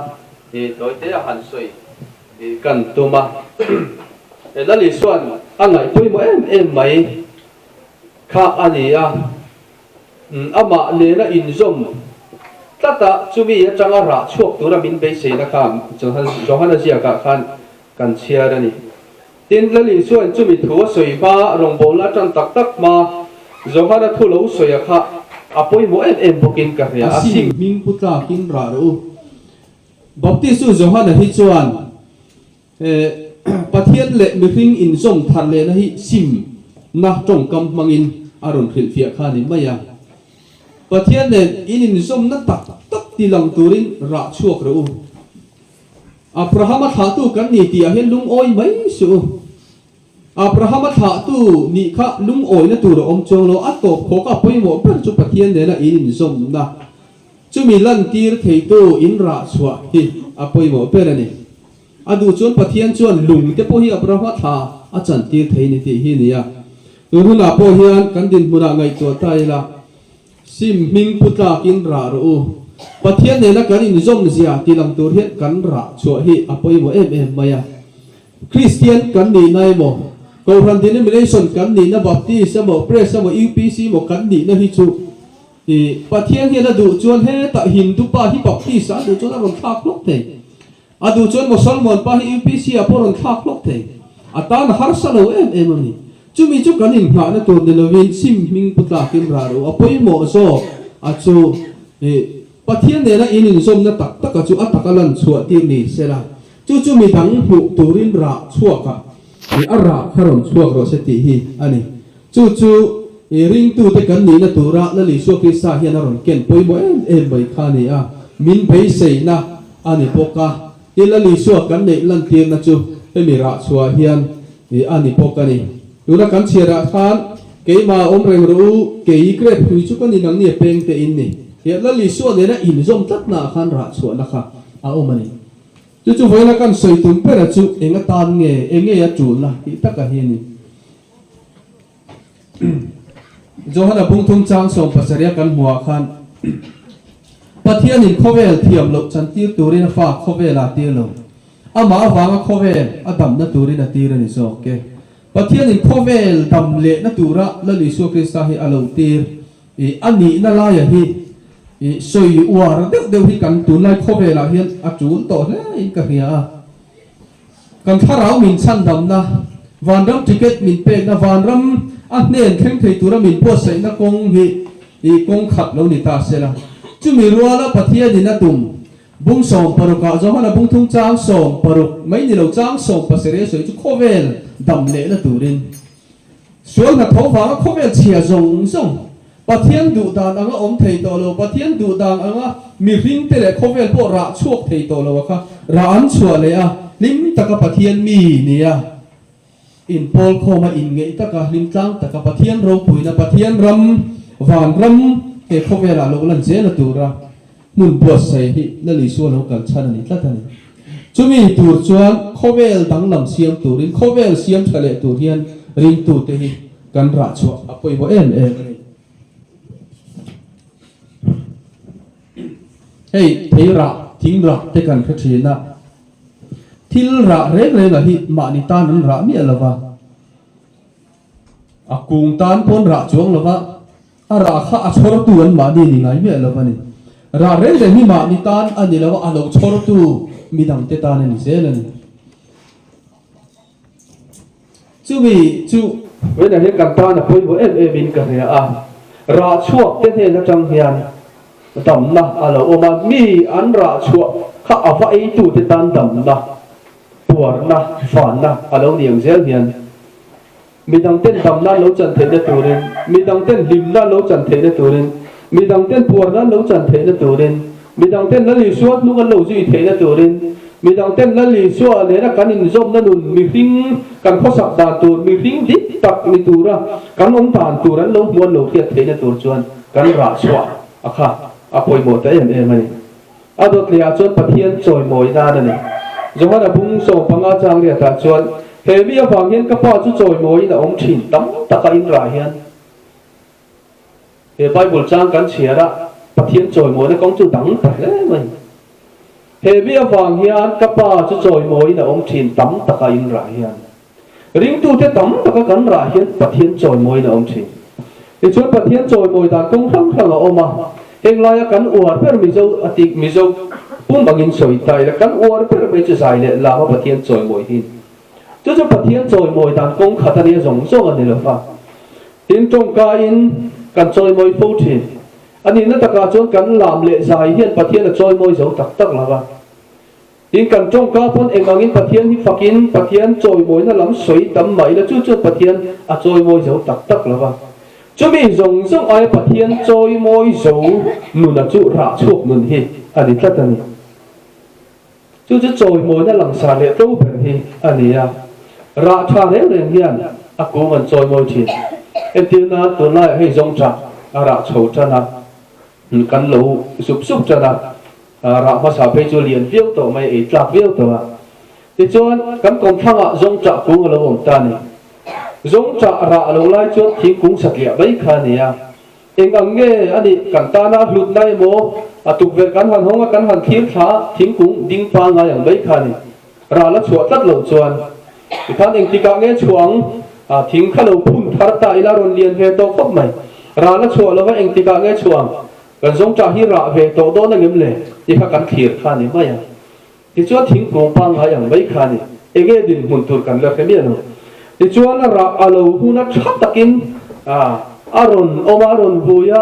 tawite a han sawi kan tum a. Lal Isua'n a ngaih pawimawh em em mai kha a ni a, amah nena inzawm tlat a, chumi atanga rah chhuak tura min beiseina kha Johana ziakah khan kan chhiar a ni. Tin, Lal Isua'n chumi thu a sawi hma, rawngbawlna atan tak tak hma, Johana thu lo sawi a kha a pawimawh em em bawkin ka hria a. A sim hming pu tlakin rah rawh u. Baptistu Johana hi chuan Pathian leh mihring inzawm thar lehna hi simna tawngkam hmangin a rawn hrilhfiah kha a ni mai a. Pathian nen in inzawmna tak tak ti lang turin rah chhuak rawh u. Abrahama thlahtu kan ni tih ah hian lungawi mai suh u. Abrahama thlahtu nih kha lungawina tur a awm chuang lo, a tawp khawk a pawimawh ber chu Pathian nena in inzawmna, chumi lantir theitu in rah chhuah hi a pawimawh ber a ni. A duh chuan Pathian chuan lung te pawh hi Abrahama thla a chantir thei ni tih hi a ni a. Tun hunah pawh hian kan dinhmunah ngaihtuah ta ila. Sim hming pu tlakin rah rawh u. Pathian nena kan inzawm zia ti lang tur hian kan rah chhuah hi a pawimawh em em mai a. Kristian kan nihna emaw, Kohhran denomination kan nihna Baptist emaw, Press emaw, UPC emaw kan nihna hi chu i Pathian hian a duh chuan hetah Hindu pa hi Baptist ah a duh chuan a rawn thlak hlawk thei. A duh chuan Mosalman pa hi UPC ah pawh rawn thlak hlawk thei. A tan a harsa lo em em a ni. Chumi chu kan inngahna tur ni lovin sim hming pu tlakin rah ro a pawimawh zawk a chu i Pathian nena in inzawmna tak taka chu a taka lan chhuah tir ni sela, chu chu mi dang hmuh turin rah chhuak a i a rah kha rawn chhuak rawh se tih hi a ni. Chu chu i ringtute kan nihna tura Lal Isua Krista hian a rawn ken pawimawh em em mai kha a ni a, min beiseina a ni bawk a. Tin, Lal Isua kan neih lantirna chu hemi rah chhuah hian i a ni bawk a ni. Tuna kan chhiarah khan, Keimah awm reng rawh u, kei grep hrui chu ka ni nang ni a peng te in ni. Tia Lal Isua nena inzawm tlatnaah khan rah chhuahna kha a awm a ni. Chu chu vawiina kan sawi tum bera chu eng atan nge, enge a tulna tih taka hi a ni. Johana bungthum chang 70 a kan hmuhah khan Pathianin khawvel thiam loh chantir turin a fa khawvel a tir lo. Amah avanga khawvel a damna turin a tir a ni zawk e. Pathianin khawvel dam lehna tura Lal Isua Krista hi a lo tir i a nihna laia hi i sawi uar deuh deuh hi kan tunlai khawvelah hian a tul tawh hle in ka hria a. Kan thlarau min chhandamna, vanram ticket min pekna, vanram a hnen thleng thei tura min buatsaihna kawng hi i kawng khat lo ni ta sela. Chumi ruala Pathianin a tum bung 16 ah Johana bung thum chang 16 mai ni lo chang 17 a sawi chu khawvel dam lehna turin sual hnathawh vanga khawvel chhia zawng zawng Pathian duh dan anga awm thei tawh lo, Pathian duh dan anga mihring te leh khawvel pawh rah chhuak thei tawh lo a kha rah an chhuah leh a, hlim taka Pathian mi nia inpawl khawm a, inngeih taka, hlim tlang taka Pathian ropuina, Pathian ram, van ram he khawvelah lo lan zel a tura hmun buatsaih hi Lal Isua lo kal chhan a ni tlat a ni. Chumi tur chuan khawvel danglam siam turin, khawvel siam tha leh tur hian ringtute hi Kan rah chhuah a pawimawh em em a ni. Hei thei rah, thing rah te kan hre thin a, thil rah reng reng ah hi mahni tan an rah miah lo va, a kung tan pawn rah chuang lo va, a rah kha a chhawrtu an mahni ni ngai miah lo va ni. Rah reng reng hi mahni tan a ni lo va, a lo chhawrtu midangte tan a ni zel a ni. Chumi chu Vawiinah hian kan tan a pawimawh em em in ka hria a, rah chhuak te hnen atang hian damna a lo awm a, mi an rah chhuah kha a va eitu te tan damna, puarna, vanna a lo ni ang zel hian midang ten damna an lo chan theihna turin, midang ten hlimna an lo chan theihna turin, midang ten puarna an lo chan theihna turin, Midang ten Lal Isua hnung an lo zui theihna turin, midang ten Lal Isua nena kan inzawmna nun mihring kan khawsak dan tur, mihring dik tak ni tura kan awm dan tur an lo hmu an lo hriat theihna tur chuan kan rah chhuah a kha a pawimawh ta em em a ni. A dawt leh ah chuan Pathian chawimawi nan a ni. Johana bung 15 chang riatah chuan, He mi avang hian ka Pa chu chawimawiin a awm thin tam taka in rah hian, He Bible chang kan chhiar a, Pathian chawimawina kawng chu dang ta hle mai. He mi avang hian ka Pa chu chawimawiin a awm thin tam taka in rah hian. Ringtute tam taka kan rah hian Pathian chawimawiin a awm thin. Tichuan Pathian chawimawi dan kawng hrang hrang a awm a, heng laia kan uar ber Mizo a tih Mizo pum angin sawi ta ila kan uar ber mai chu zai leh lama Pathian chawimawi hi. Chu chu Pathian chawimawi dan kawng khat a nia zawng zawng a ni lo va. Tin, tawngkaiin kan chawimawi fo thin. A nihna takah chuan kan lam leh zai hian Pathian a chawimawi zo tak tak lo va. Tin, kan tawngka pawn eng angin Pathian hi fakin Pathian chawimawina lam sawi tam mah ila chu chuan Pathian a chawimawi zo tak tak lo va. Chumi zawng zawng aia Pathian chawimawi zo nuna chu rah chhuak nun hi a ni tlat a ni. Chu chu chawimawina langsar leh tlo ber hi a ni a, rah tha reng reng hian a kung an chawimawi thin. Entir nan tunlaiah hei zawng tha a rah chho tan a, kan lo sup sup tan a, rah hmasa phei chu lian viau tawh mai, ei tlak viau tawh a. Tichuan kan kawmthlangah zawng chah kung a lo awm ta a ni. Zawng chah rah lo lai chuan thingkung satliah mai kha a ni a. Eng ang nge a nih kan tana hlutna emaw a tukverh kan han hawng a kan han thlir thla thingkung ding pangngai ang mai kha a ni. Ral a chhuah tlat loh chuan tikhan engtikah nge chhuah ang? Thing kha lo phun thar ta ila rawn lian ve tawh khawp mai. Ral a chhuah lova engtikah nge chhuah ang? Kan zawngṭah hi rah ve tawh dawn angem le? Ti kha kan thlir kha a ni mai a. Tichuan thingkung pangngai ang mai kha a ni. Enge dinhmun tur kan la hre miah lo. Tichuan a rah a lo hun a tha takin a rawn awm a, a rawn vui a,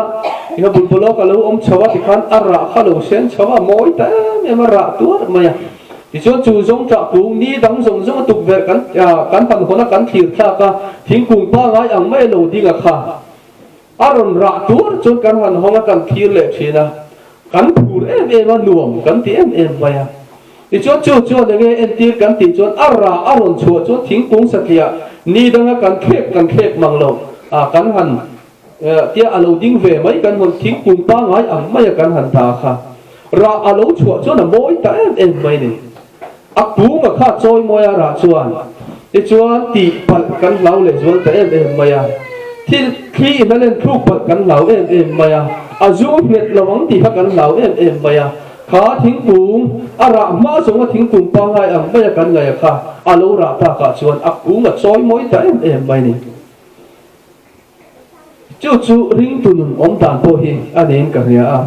eng a bulbulawk a lo awm chho a tikhan a rah kha lo sen chho a, mawi ta em em a rah tuar mai a. Tichuan chu zawngṭah kung ni dang zawng zawng a tukverh kan kan han hawn a, kan thlir thlak a, thingkung pangngai ang mai a lo ding a kha. A rawn rah tuar chuan kan han hawng a, kan thlir leh thin a, kan phur em em a, nuam kan ti em em mai a. Tichuan chu chuan enge entir kan tih chuan a rah a rawn chhuah chuan thingkung satliah ni danga kan thlek kan thlek mang lo a, kan han tia a lo ding ve mai kan hawn thingkung pangngai ang mai a kan han ta kha. Rah a lo chhuah chuan a mawi ta em em mai ni. A kunga kha chawi mawi a rah chuan tichuan tih palh kan hlau leh zual ta em em mai a, thil thli in a len thluk palh kan hlau em em mai a, a zu nghet lo ang tih kha kan hlau em em mai a, kha thingkung a rah hma zawnga thingkung pangngai ang mai a kan ngaih a kha a lo rah takah chuan a kung a chawi mawi ta em em mai ni. Chu chu ringtu nun awm dan pawh hi a niin ka hria a.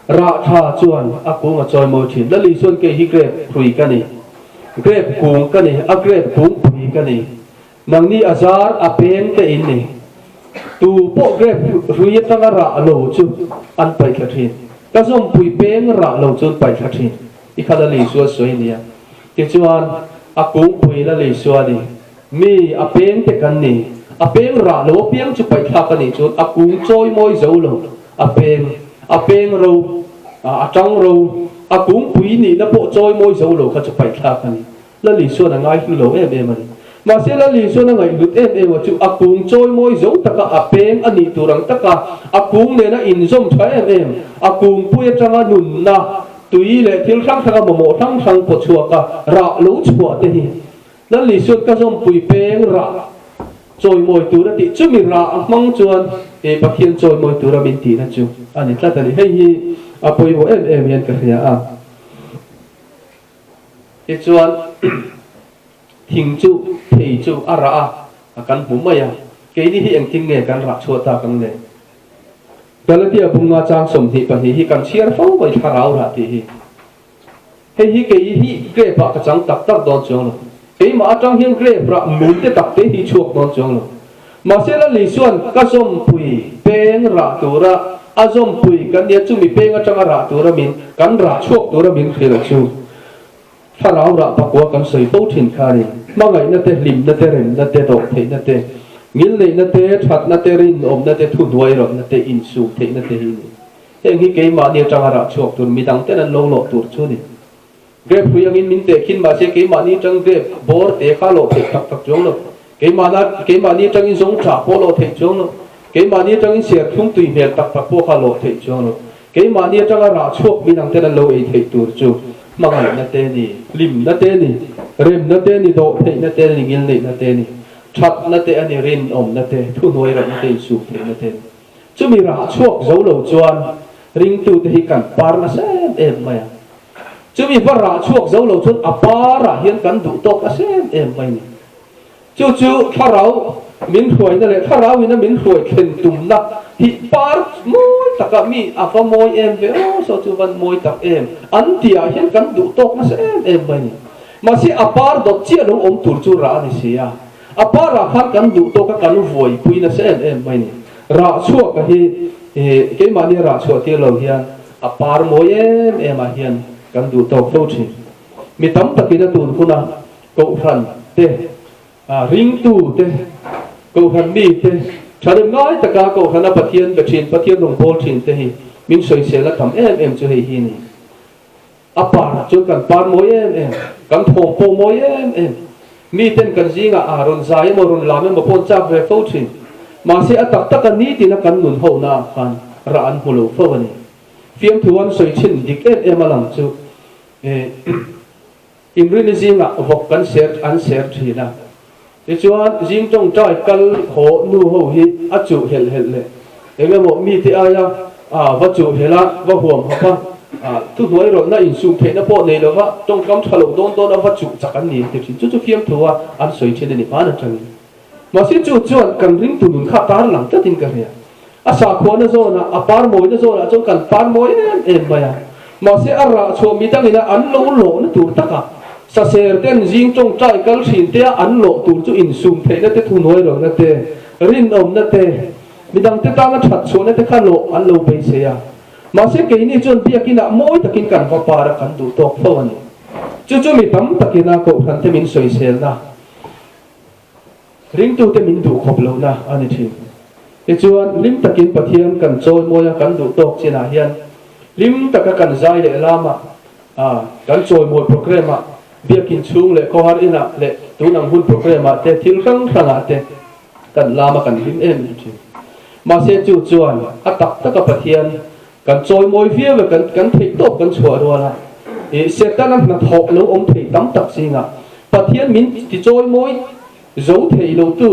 Rah tha chuan a kung a chawi mawi thin. Lali chuan kei hi grape hrui ka ni. Grape kung ka ni, a grape kung pui ka ni. Nangni a zar a peng te in ni. Tu pawh grape hrui atanga rah lo chu an paih thla thin. Ka zawmpui peng rah lo chu an paih thla thin. I kha Lali chuan sawi nia. Tichuan a kung pui Lali chuan i mi a peng te kan ni. A peng rah lo apiang chu paih thlak a nih chuan a kung chawi mawi zo lo. A peng, a peng ro, a tang ro, a kungpui nihna pawh chawi mawi zo lo kha chu paihthlak a ni. Lali chuan a ngaihlu lo em em a ni. Mahse Lali chuan a ngaihlut em em a chu a kung chawi mawi zo taka a peng a nih tur ang taka a kung nena inzawm tha em em, a kungpui atanga nunna, tui leh thil hrang hranga mamawh hrang hrang paw chhuaka rah lo chhuah te hi Lali chuan ka zawmpui peng rah chawimawi tur a tih chumi rah a hmang chuan he Pathian chawimawi tura min tihna chu a ni tlat a ni. Hei hi a pawimawh em em hian ka hria a. Tichuan thing chu thei chu a rah a, a kan hmu mai a. Keini hi engtin nge kan rah chhuah tak ang le? Galatia bunga chang 22 hi kan chhiar fo mai thlarau rah tih hi. Hei hi kei hi grape ah ka chang tak tak dawn chuang lo. Keimah atang hian grape rah mum te tak te hi chhuak dawn chuang lo. Mahse Lali chuan ka zawmpui peng rah tura a zawmpui kan nia chumi peng atanga rah tura min kan rah chhuak tura min hrilh chu thlarau rah pakua kan sawi fo thin kha a ni. Hmangaihna te, hlimna te, remna te, dawhtheihna te, ngilneihna te, thatna te, rinawmna te, thuhnuairawhna te, insum theihna te hi a ni. Heng hi keimahni atanga rah chhuak tur midang ten an lo lawh tur chu a ni. Grape hrui angin min teh khin mahse keimahni atang grape bawr te kha lawh theih tak tak chuang lo. Keimahna keimahni atangin zawng tha pawh lawh theih chuang lo. Keimahni atangin serthlum tui hmel tak tak pawh kha lawh theih chuang lo. Keimahni atanga rah chhuak midang ten an lo ei theih tur chu hmangaihna te a ni, hlimna te a ni, remna te a ni, dawhtheihna te a ni, ngilneihna te a ni, thatna te a ni, rinawmna te, thuhnuairawhna te, insumtheihna te a ni. Chumi rah chhuak zo lo chuan ringtute hi kan par nasa em em mai a. Chumi va rah chhuak zo lo chuan a parah hian kan duh tawk nasa em em mai a ni. Chu chu thlarau min hruaina leh thlarauin a min hruai thlen tumna hi par mawi takah mi a va mawi em ve aw, saw chu van mawi tak em an tihah hian kan duh tawk nasa em em mai a ni. Mahse a par dawt chiah lo awm tur chu rah a ni si a. A parah khan kan duh tawk a kan vuaipui nasa em em mai ni. Rah chhuak a hi keimahni rah chhuah tir lo hian a par mawi em em ah hian kan duh tawk fo thin. Mi tam takin a tun huna kohhran te, ringtu te, kohhran mi te thahnem ngai taka kohhrana Pathian be thin, Pathian rawn bawl thin te hi min sawisel a tam em em chu hei hi a ni. A par chuan kan par mawi em em, kan thawm pawh mawi em em. Miten kan zingah a rawn zai emaw rawn lam emaw pawh an chak ve fo thin. Mahse a tak taka nitina kan nun hona ah khan rah an hmu lo fo a ni. Fiamthu an sawi thin dik em em a lang chu Inrini zingah vawk kan ser an ser thin a. Tichuan zing tawngtai kal haw nu ho hi a chuh helh helh leh. Eng emaw mite aia va chuh hel a, va huam hap a, thuhnuai rawlhna insum theihna pawh nei lova tawngkam tha lo dawn dawn a va chuh chak an ni an ti thin. Chu chu fiamthu a an sawi thin a ni hman atangin. Mahse chu chuan kan ringtu nun kha tar lang tlatin ka hria. A sakhuana zawnah, a par mawina zawnah chuan kan par mawi em em mai a. Mahse a rah chhuah mi dangina an lo lawhna tur takah saser ten zing tawngtai kal thin te a an lawh tur chu insum theihna te thuhnuai lohna te, rinawmna te, midangte tana that chhuahna te kha lawh an lo beisei a. Mahse keini chuan biakinah mawi takin kan va par a kan duh tawk fo a ni. Chu chu mi tam takina kohhran te min sawiselna. Ringtute min duh khawp lohna a ni thin. Tichuan, hlim takin Pathian kan chawimawi a, kan duh tawk chinah hian hlim taka kan zai leh lamah, kan chawimawi programme-ah, biakin chhung leh khawhar inah leh tun ang hun programme-ah te thil hrang hrangah te kan lama kan hlim em em thin. Mahse chu chuan a tak taka Pathian kan chawimawi viau e, kan kan theih tawp kan chhuah rual a, ih Setana hnathawh lo awm thei tam tak zingah Pathian min ti chawimawi zo thei lo tu,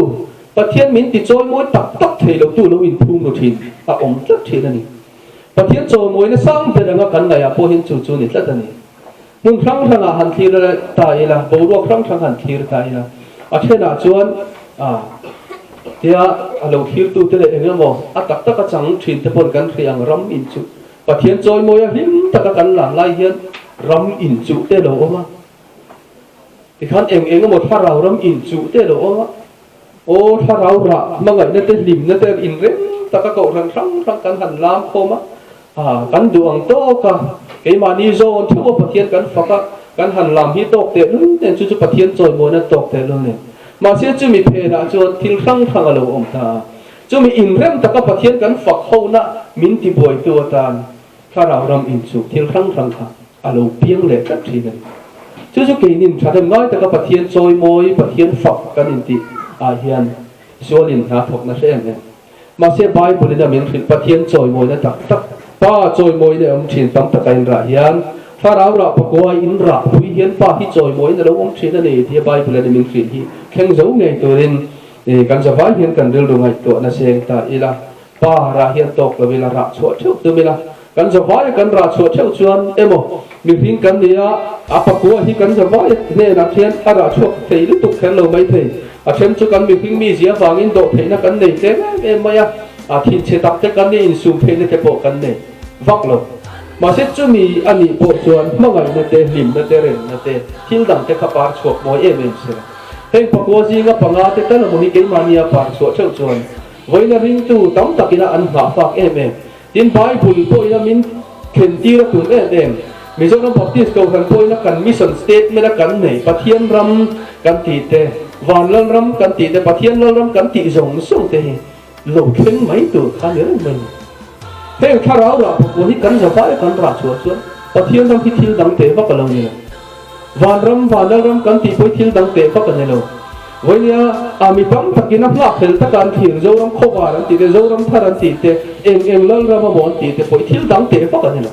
Pathian min ti chawimawi tak tak thei lo tu lo inphum ru thin a awm tlat thin a ni. Pathian chawimawina sang ber anga kan ngaihah pawh hian chu chu ni tlat a ni. Hmun hrang hrangah han thlir ta ila, boruak hrang hrang han thlir ta ila, a thenah chuan a tia a lo thlirtute leh eng emaw a tak taka chang thin te pawn kan hria ang ram in chuh Pathian chawimawia hlim taka kan lam lai hian ram in chuh te lo awm a, tikhan eng eng emaw thlarau ram in chuh te lo awm a, aw thlarau rah hmangaihna te hlimna te inrem taka kohhran hrang hrang kan han lam khawm a, A, kan duh ang tawk a, keimahni zawn theuh a Pathian kan fak a, kan han lam hi tawk teh lul nen, chu chu Pathian chawimuan a tawk teh lul nen. Mahse chumi phenah chuan thil hrang hrang a lo awm ta a, chumi inrem taka Pathian kan fak hona min tibuaitu atan Thlarau ram inchuh thil hrang hrang kha a lo piang leh tlat thin a ni. Chu chu keinin thahnem ngai taka Pathian chawimawi, Pathian fak kan intih ah hian sualin hna thawkna hre em em. Mahse Bible in a min hrilh Pathian chawimawina tak tak, Pa chawimawina a awm thin tam taka in rah hian, Thlarau rah pakua in rah pui hian Pa hi chawimawina a lo awm thin a ni tia Bible in a min hrilh hi thleng zo ngei turin kan zavai hian kan rilru ngaihtuahna seng ta ila, Pa rah hian tawk lo ila rah chhuah theuh tum ila, kan zavai a kan rah chhuah theuh chuan emaw mihring kan ni a, a pakua hi kan zavai hnenah khian a rah chhuak thei lutuk kher lo mai thei. A then chu kan mihring mizia vangin dawh theihna kan nei tlem em em mai a, a thinchhe tak te kan ni insum theihna te pawh kan nei vak lo. Mahse chumi a nih pawh chuan hmangaihna te, hlimna te, remna te, thil dang te kha par chhuak mawi em em se. Heng pakua zinga panga te tal emaw hi keimahnia par chhuah theuh chuan vawiina ringtu tam takina an nghah fak em em. Tin, Bible pawhin a min thlentir a tum em em. Mizoram Baptist Kohhran pawhin a kan mission statement a kan nei, Pathian ram kan tih te, Van Lal ram kan tih te, Pathian Lal ram kan tih zawng zawng te hi lo thleng mai tur kha ni reng mai ni. Heng thlarau rah pakua hi kan zavai a kan rah chhuah chuan Pathian ram hi thil dang teh vak a lo ni lo. Van ram, Van Lal ram kan tih pawh hi thil dang teh vak a ni lo. Vawinia a mi tam takin a nghak fel taka an thlir, Zoram khawvar an tih te, Zoram thar an tih te, eng eng lal ram amaw an tih te pawh hi thil dang teh vak a ni lo.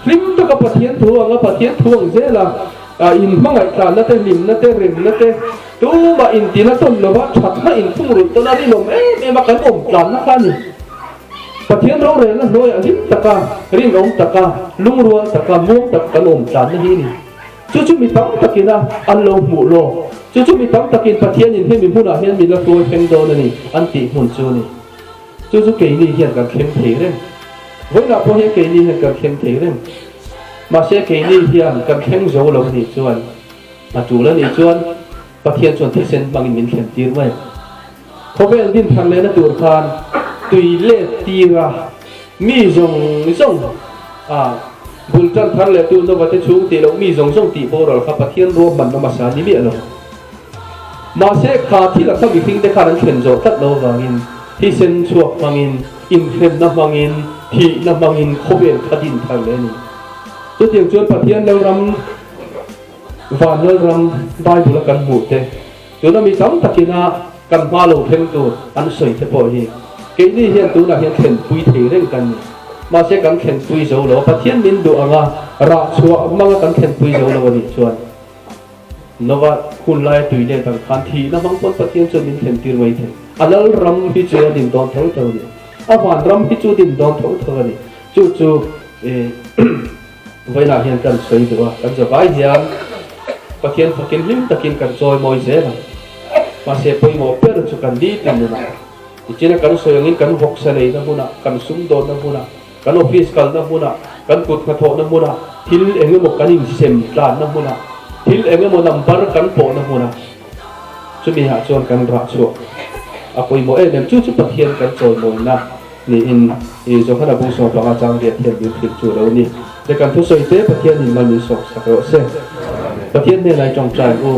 Hlim taka Pathian thu anga Pathian thu ang zela inhmangaih tlanna te, hlimna te, remna te, tumah intina tawn lova thatna inthungrulh tawn a rinawm em em a kan awm tlanna kha a ni. Pathian rorelna hnuaiah hlim taka, rinawm taka, lungrual taka, muang taka kan awm tlanna hi a ni. Chu chu mi tam takin a an lo hmuh lawk. Chu chu mi tam takin Pathianin hemi hmunah hian min la hruai thleng dawn a ni an tih hmun chu a ni. Chu chu keini hian kan thleng thei reng. Vawiinah pawh hian keini hian kan thleng thei reng. Mahse keini hian kan thleng zo lo a nih chuan, a tul a nih chuan Pathian chuan thisen hmangin min thlen tir mai. Khawvel din thar lehna tur khan tui let tira mi zawng zawng a bul tan thar leh tu Nova te chhung tih loh mi zawng zawng tih boral kha Pathian ruahmanna hmasa ni miah lo. Mahse kha thil a kha mihring te khan an thlen zawh tlat lo vangin thisen chhuak hmangin, inhremna hmangin, thihna hmangin khawvel kha din thar leh a ni. Chutiang chuan Pathian Lalram Van Lalram Bible a kan hmuh te Tuna mi tam takina kan hma lo thleng tur an sawi te pawh hi keini hian tunah hian thlenpui thei reng kan ni. Mahse kan thlenpui zo lo a, Pathian min duh anga rah chhuah hmanga kan thlenpui zo lo a nih chuan Nova hun laia tui let ang khan thihna hmang pawn Pathian chuan min thlentir mai thei. A lal ram hi chu a din dawn tho tho a ni. A vanram hi chu din dawn tho tho a ni. Chu chu vawiinah hian kan sawi duh a, kan zavai hian Pathian fakin hlim takin kan chawi mawi zel ang. Mahse pawimawh ber chu kan nitin nunah, tichina kan sawi angin kan vawksa leina hmunah, kan sumdawnna hmunah, kan office kalna hmunah, kan kut hnathawhna hmunah, thil eng emaw kan insem tlanna hmunah, thil eng emaw number kan pawhna hmunah, chumi ah chuan kan rah chhuak a pawimawh em em. Chu chu Pathian kan chawimawina niin i Johana bung sawm panga chang riat hian min hrilh chu lo ni. Le kan thusawi te Pathianin mal min sawm sak rawh se. Pathian hnenah i tawngtai ang u.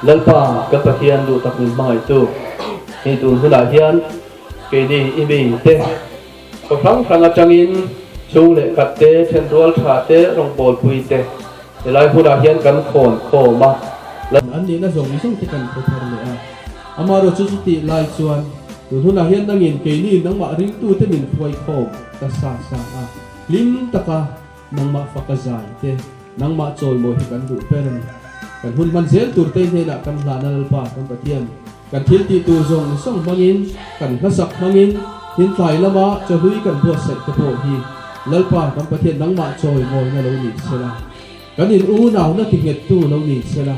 Lalpa kan Pathian duh tak min hmangaihtu, hei tun hunah hian keini i mi te khaw hrang hrang atangin chhung leh khat te, thenrual tha te, rawngbawlpui te helai hunah hian kan khawn khawm a. An nihna zawng zawng te kan hre thar leh a, amaherawhchu chutih lai chuan tun hunah hian nangin keini nangmah ringtute min hruai khawm ta sa sa a, hlim taka nangmah faka zai te, nangmah chawimawi hi kan duh ber a ni. Kan hun hman zel tur te hnenah kan hlahna Lalpa kan Pathian Kan thil tih tur zawng zawng hmangin, kan hlasak hmangin, thintlai lama chawhlui kan buatsaih te pawh hi Lalpa kan Pathian nangmah chawi mawina lo ni sela, kan in unauna ti nghettu lo ni sela.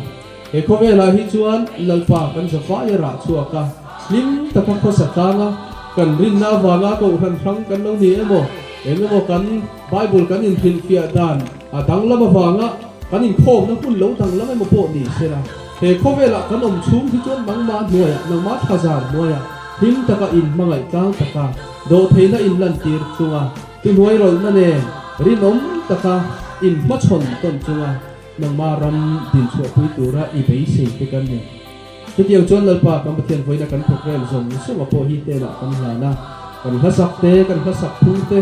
He khawvelah hi chuan Lalpa kan zafai a rah chhuak a, hlim taka khawsa tlanga kan rinna avanga kohhran hrang kan lo ni emaw, eng emaw kan Bible kan inhrilhfiah dan a danglam avanga kan inkhawmna hun lo danglam emaw pawh ni sela. He khawvelah kan awm chhung hi chuan nangmah hnuaiah, nangmah thlazar hnuaiah hlim taka in hmangaih tlang taka dawhtheihna in lantir chunga thuhnuai rawlhna nen rinawm taka in hmachhawn tawn chunga nangmah ram dinchhuahpui tura i beisei te kan ni. Chutiang chuan Lalpa kan Pathian vawiina kan program zawng zawng a pawh hi hnenah kan hlan a, kan hlasak te, kan hlasak phung te,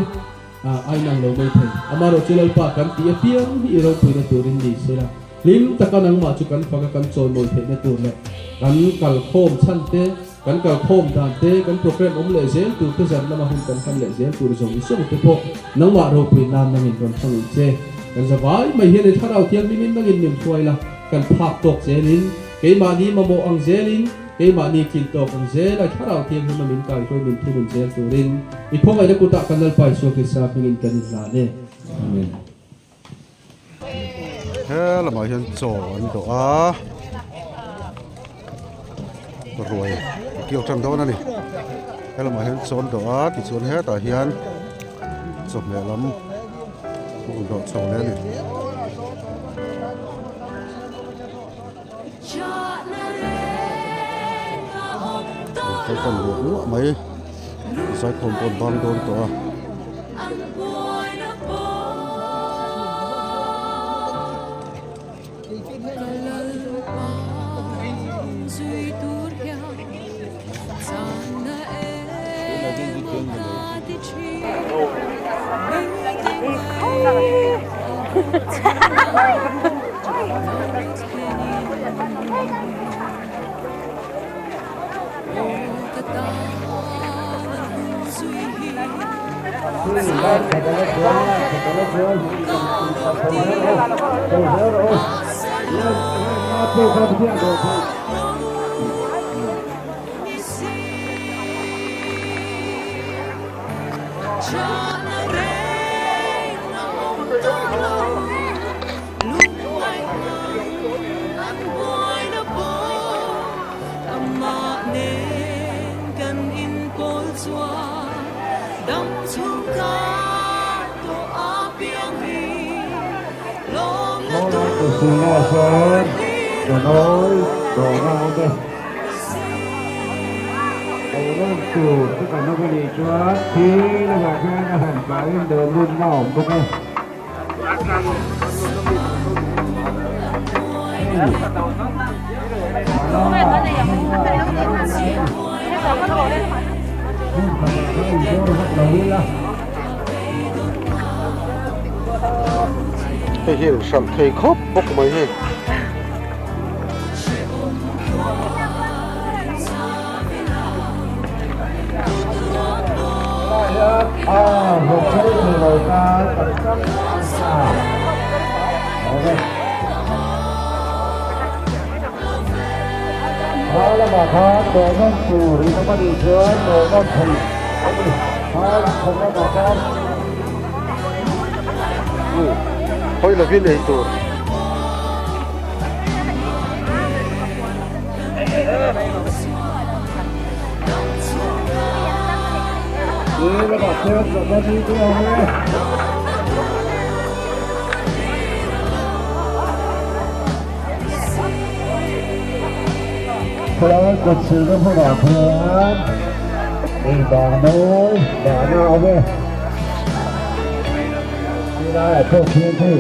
A inang lo mai thei. Amaherawh chu Lalpa kan tih apiang hi i ropuina turin ni sela, hlim taka nangmah chu kan faka kan chawimawi theihna tur leh kan kalkhawm chhan te, kan kalkhawm dan te, kan program awm leh zel tur te zan lama hun kan hman leh zel tur zawng zawng te pawh nangmah ropui nan nangin rawn hmang che. Kan zavai mai hian i thlarau thianghlimin nangin min hruai la, kan phak tawk zelin, keimahni mamawh ang zelin, Keimahni thil tawk ang zel a thlarau thianghlim a min kaihruai min thunun zel turin i khawngaihna kutah kan Lalpa Isua Krista hmingin kan inhlan e. Amen. He lamah hian chaw an dawh a, ruai a kio tan dawn a ni. He lamah hian chaw an dawh a, tichuan hetah hian chawhmeh lam a rawn dawh chho leh a ni. Kal tam ruah ruah mai zaikhawm pawh an bang dawn tawh a. Hei hi hralh thei khawp bawk mai hei. Dawh nawn tur in awm a nih chuan dawh nawn thei a ni. Phai khaw lamah khan. Hawi lovin ei tur. Khawlai kawt silna hmunah khuan ei bang mawi dahna a awm e. Tilaiah pawh khian hei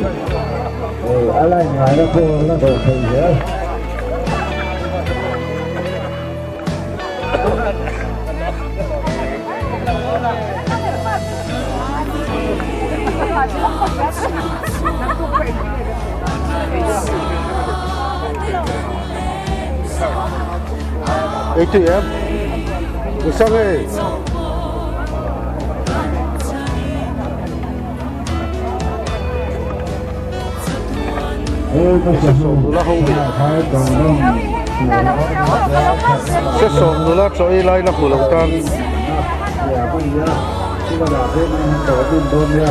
a line ngaina pawh a la dawh thei zel. Ei tui em? Usang ei. Se sawm nula chaw ei lai la hmu lo tan. Buaithlak lo hle.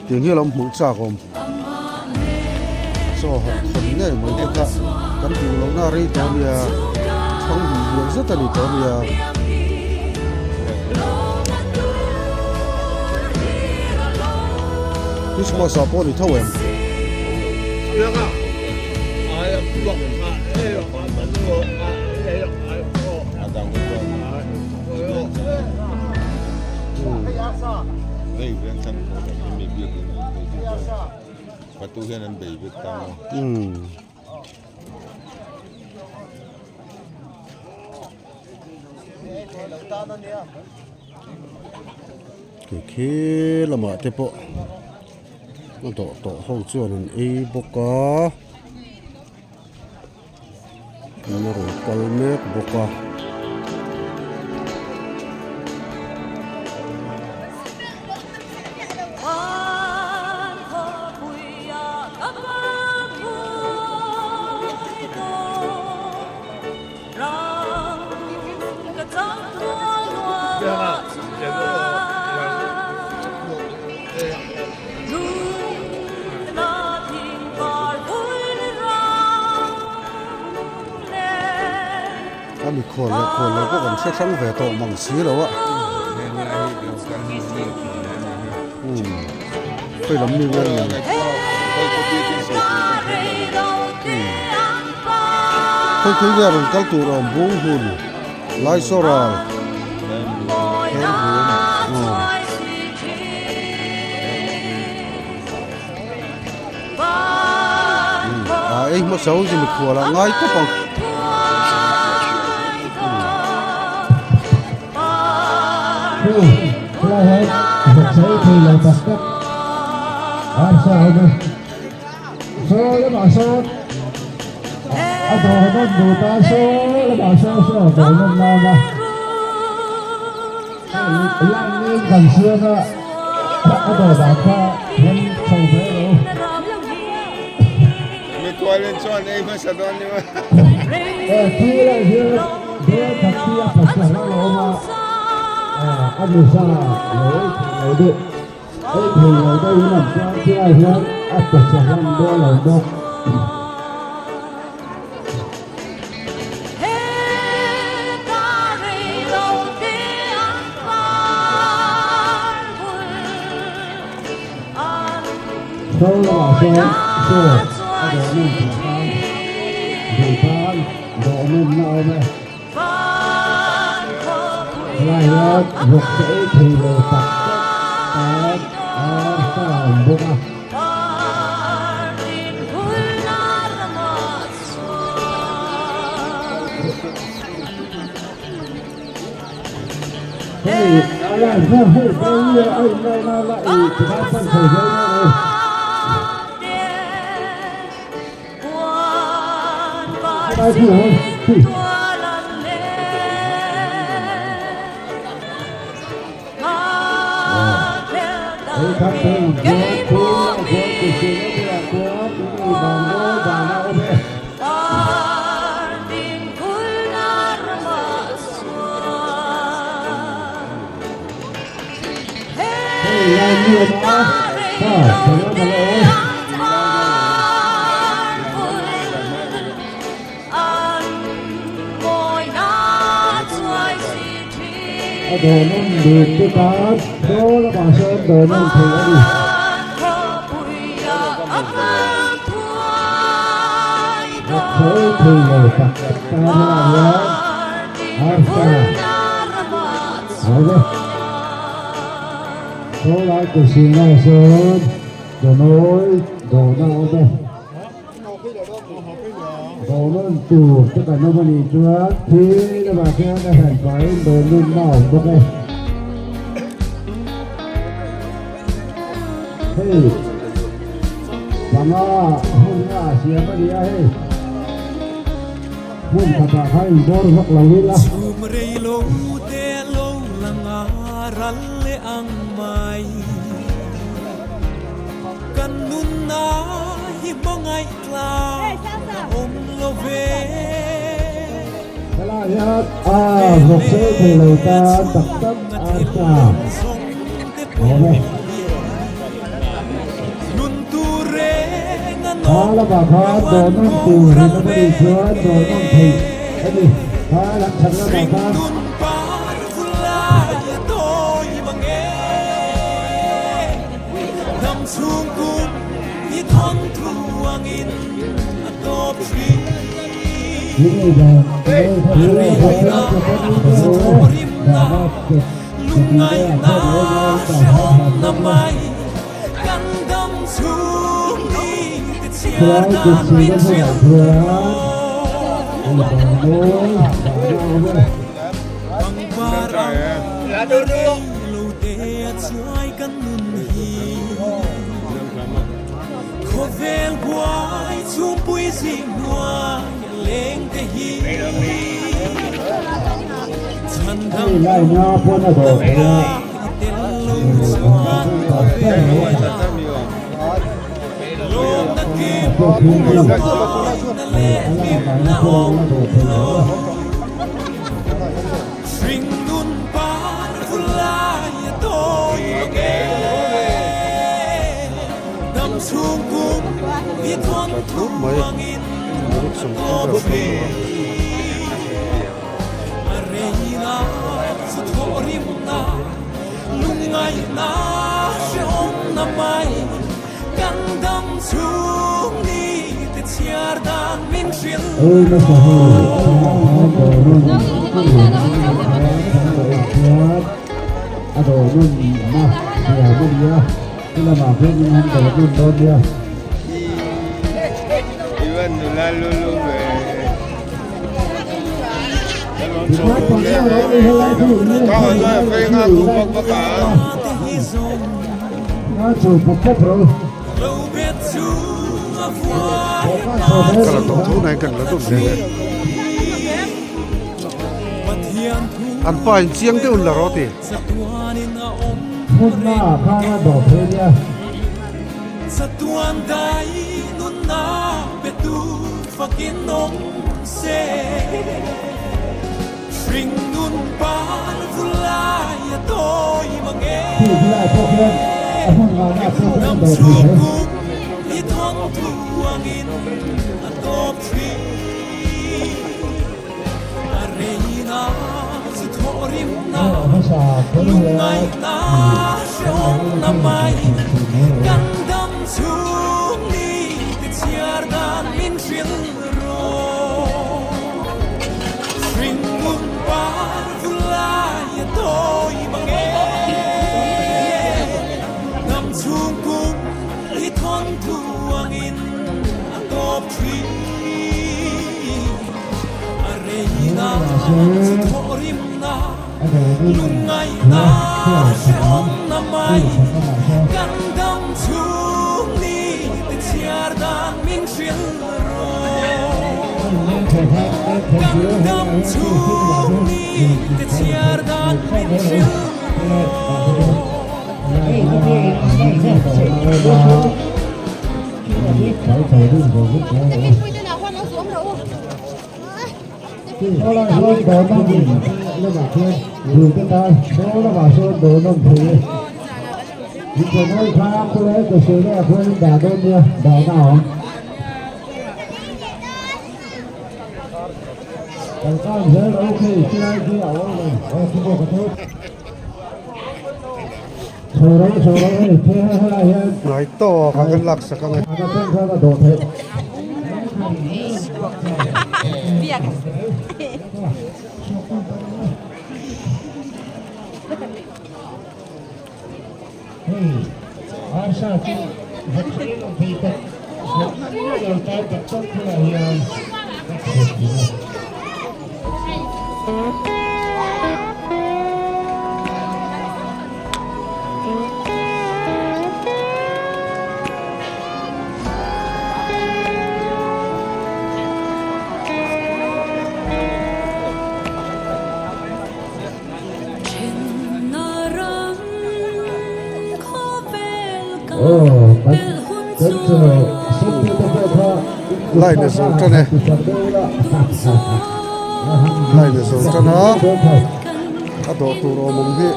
Tiang hi a lo hmuh chak awm. Chaw han thawn ngei mai te kha kan duh lohna a rei tawh a nia. Thang hmuh hmel zet a ni tawh a nia. Christmas ah pawh a ni tho em? Khi lamah te pawh a dawh tawh ho chuan an ei bawk a. An rawn kal mek bawk a. A mikhual leh khual lo pawh kan hre hrang ve tawh mang si lo a khawi lam mi nge ni khawi khawi nge rawn kal tur a awm bung hun Laisoral A ei hmasa ho chu mikhual ah ngai tawp ang. A dawhnawm dut te tan chaw lamah sawn dawhnawm thei a ni. Vawkchawi thei lo tak tak tan helaiah hian arsa a awm e. Chaw lai kutsilna ah sawn dawhnawi dawhna a awm e. Dawhnawn tur te kan awm a nih chuan thi lamah khian a hran pahin dawhnunna a awm bawk e. Hei panga hun nga a siam a ni a hei hmun khatah khan inbawr vak lo ila. Chhum rei lo te lo lang a ral leh ang mai. Kan nunna hi hmangaih tlang a awm lo ve. Helai hian a vawk chawi thei lo tan tak tak a tha awm e. Kha lamah khan dawhnawm tur in awm a nih chuan dawhnawm theih a ni. Kha lam chhak lamah khan. Hei lai nga pawn a dawr thei a. Ui nasa hei khan dawr nun a dawr nun na siam a nia chu lamah khian in han dawr nun dawn nia. An pa in chiang deuh in la rawh ti. Kan dam chhung ni te chhiar dan min hrilh rawh. Ngai tawk a kan laksak ang e. Line a zo tan e line a zo tan a a dawh tur awm ang hi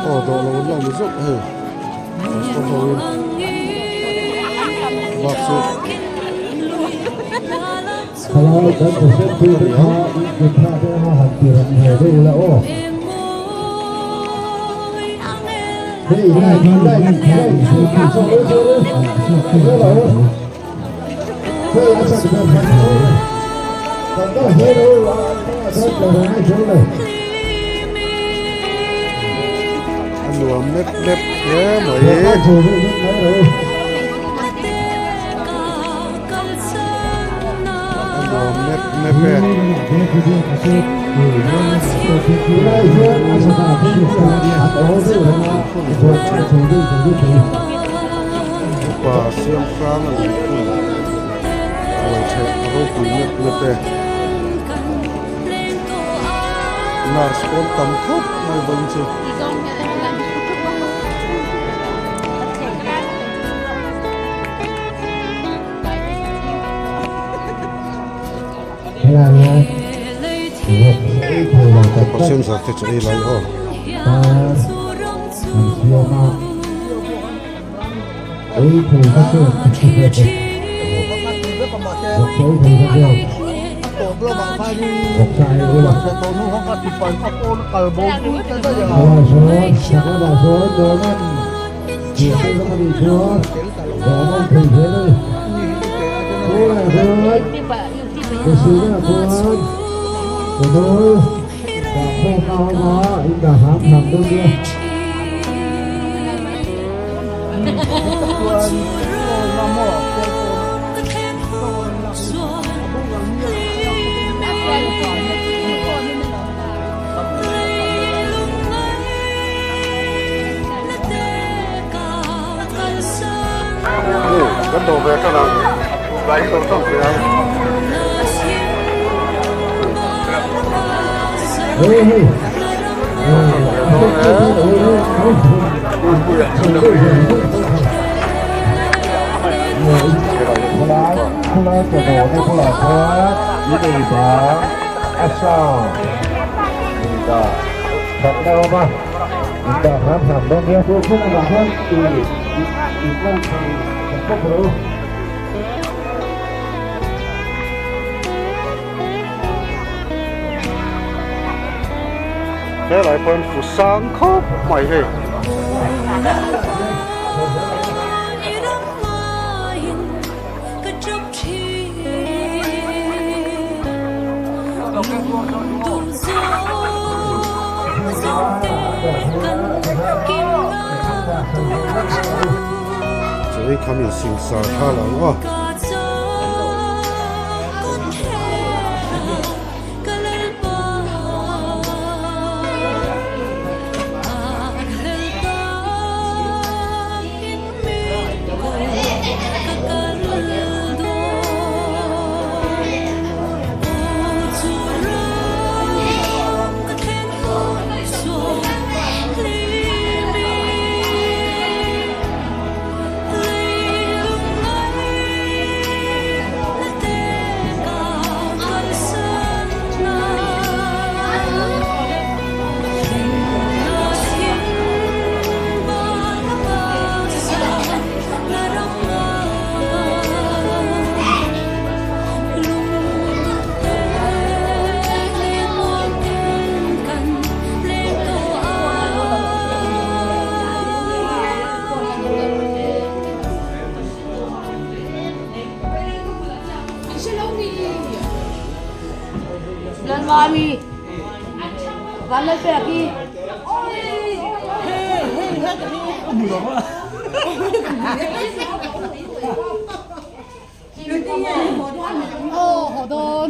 aw dawh lo an lo ni zauh hei pastor ho in bak chu A nuam mep mep hle mai. A nuam mep mep e. Upa siam hrang a ni thung ruai theh a ropui mep mep e. Nurse pawn tam khawp mai vawiin chu. Pasien zar te chu ei lai aw. Kan do ve tan ang kan do tan ve ang. Helai pawhin fu sang khawp mai hei. Chuan khami singsar kha lo ang aw. Vanlalpeki. Aw haw dawn.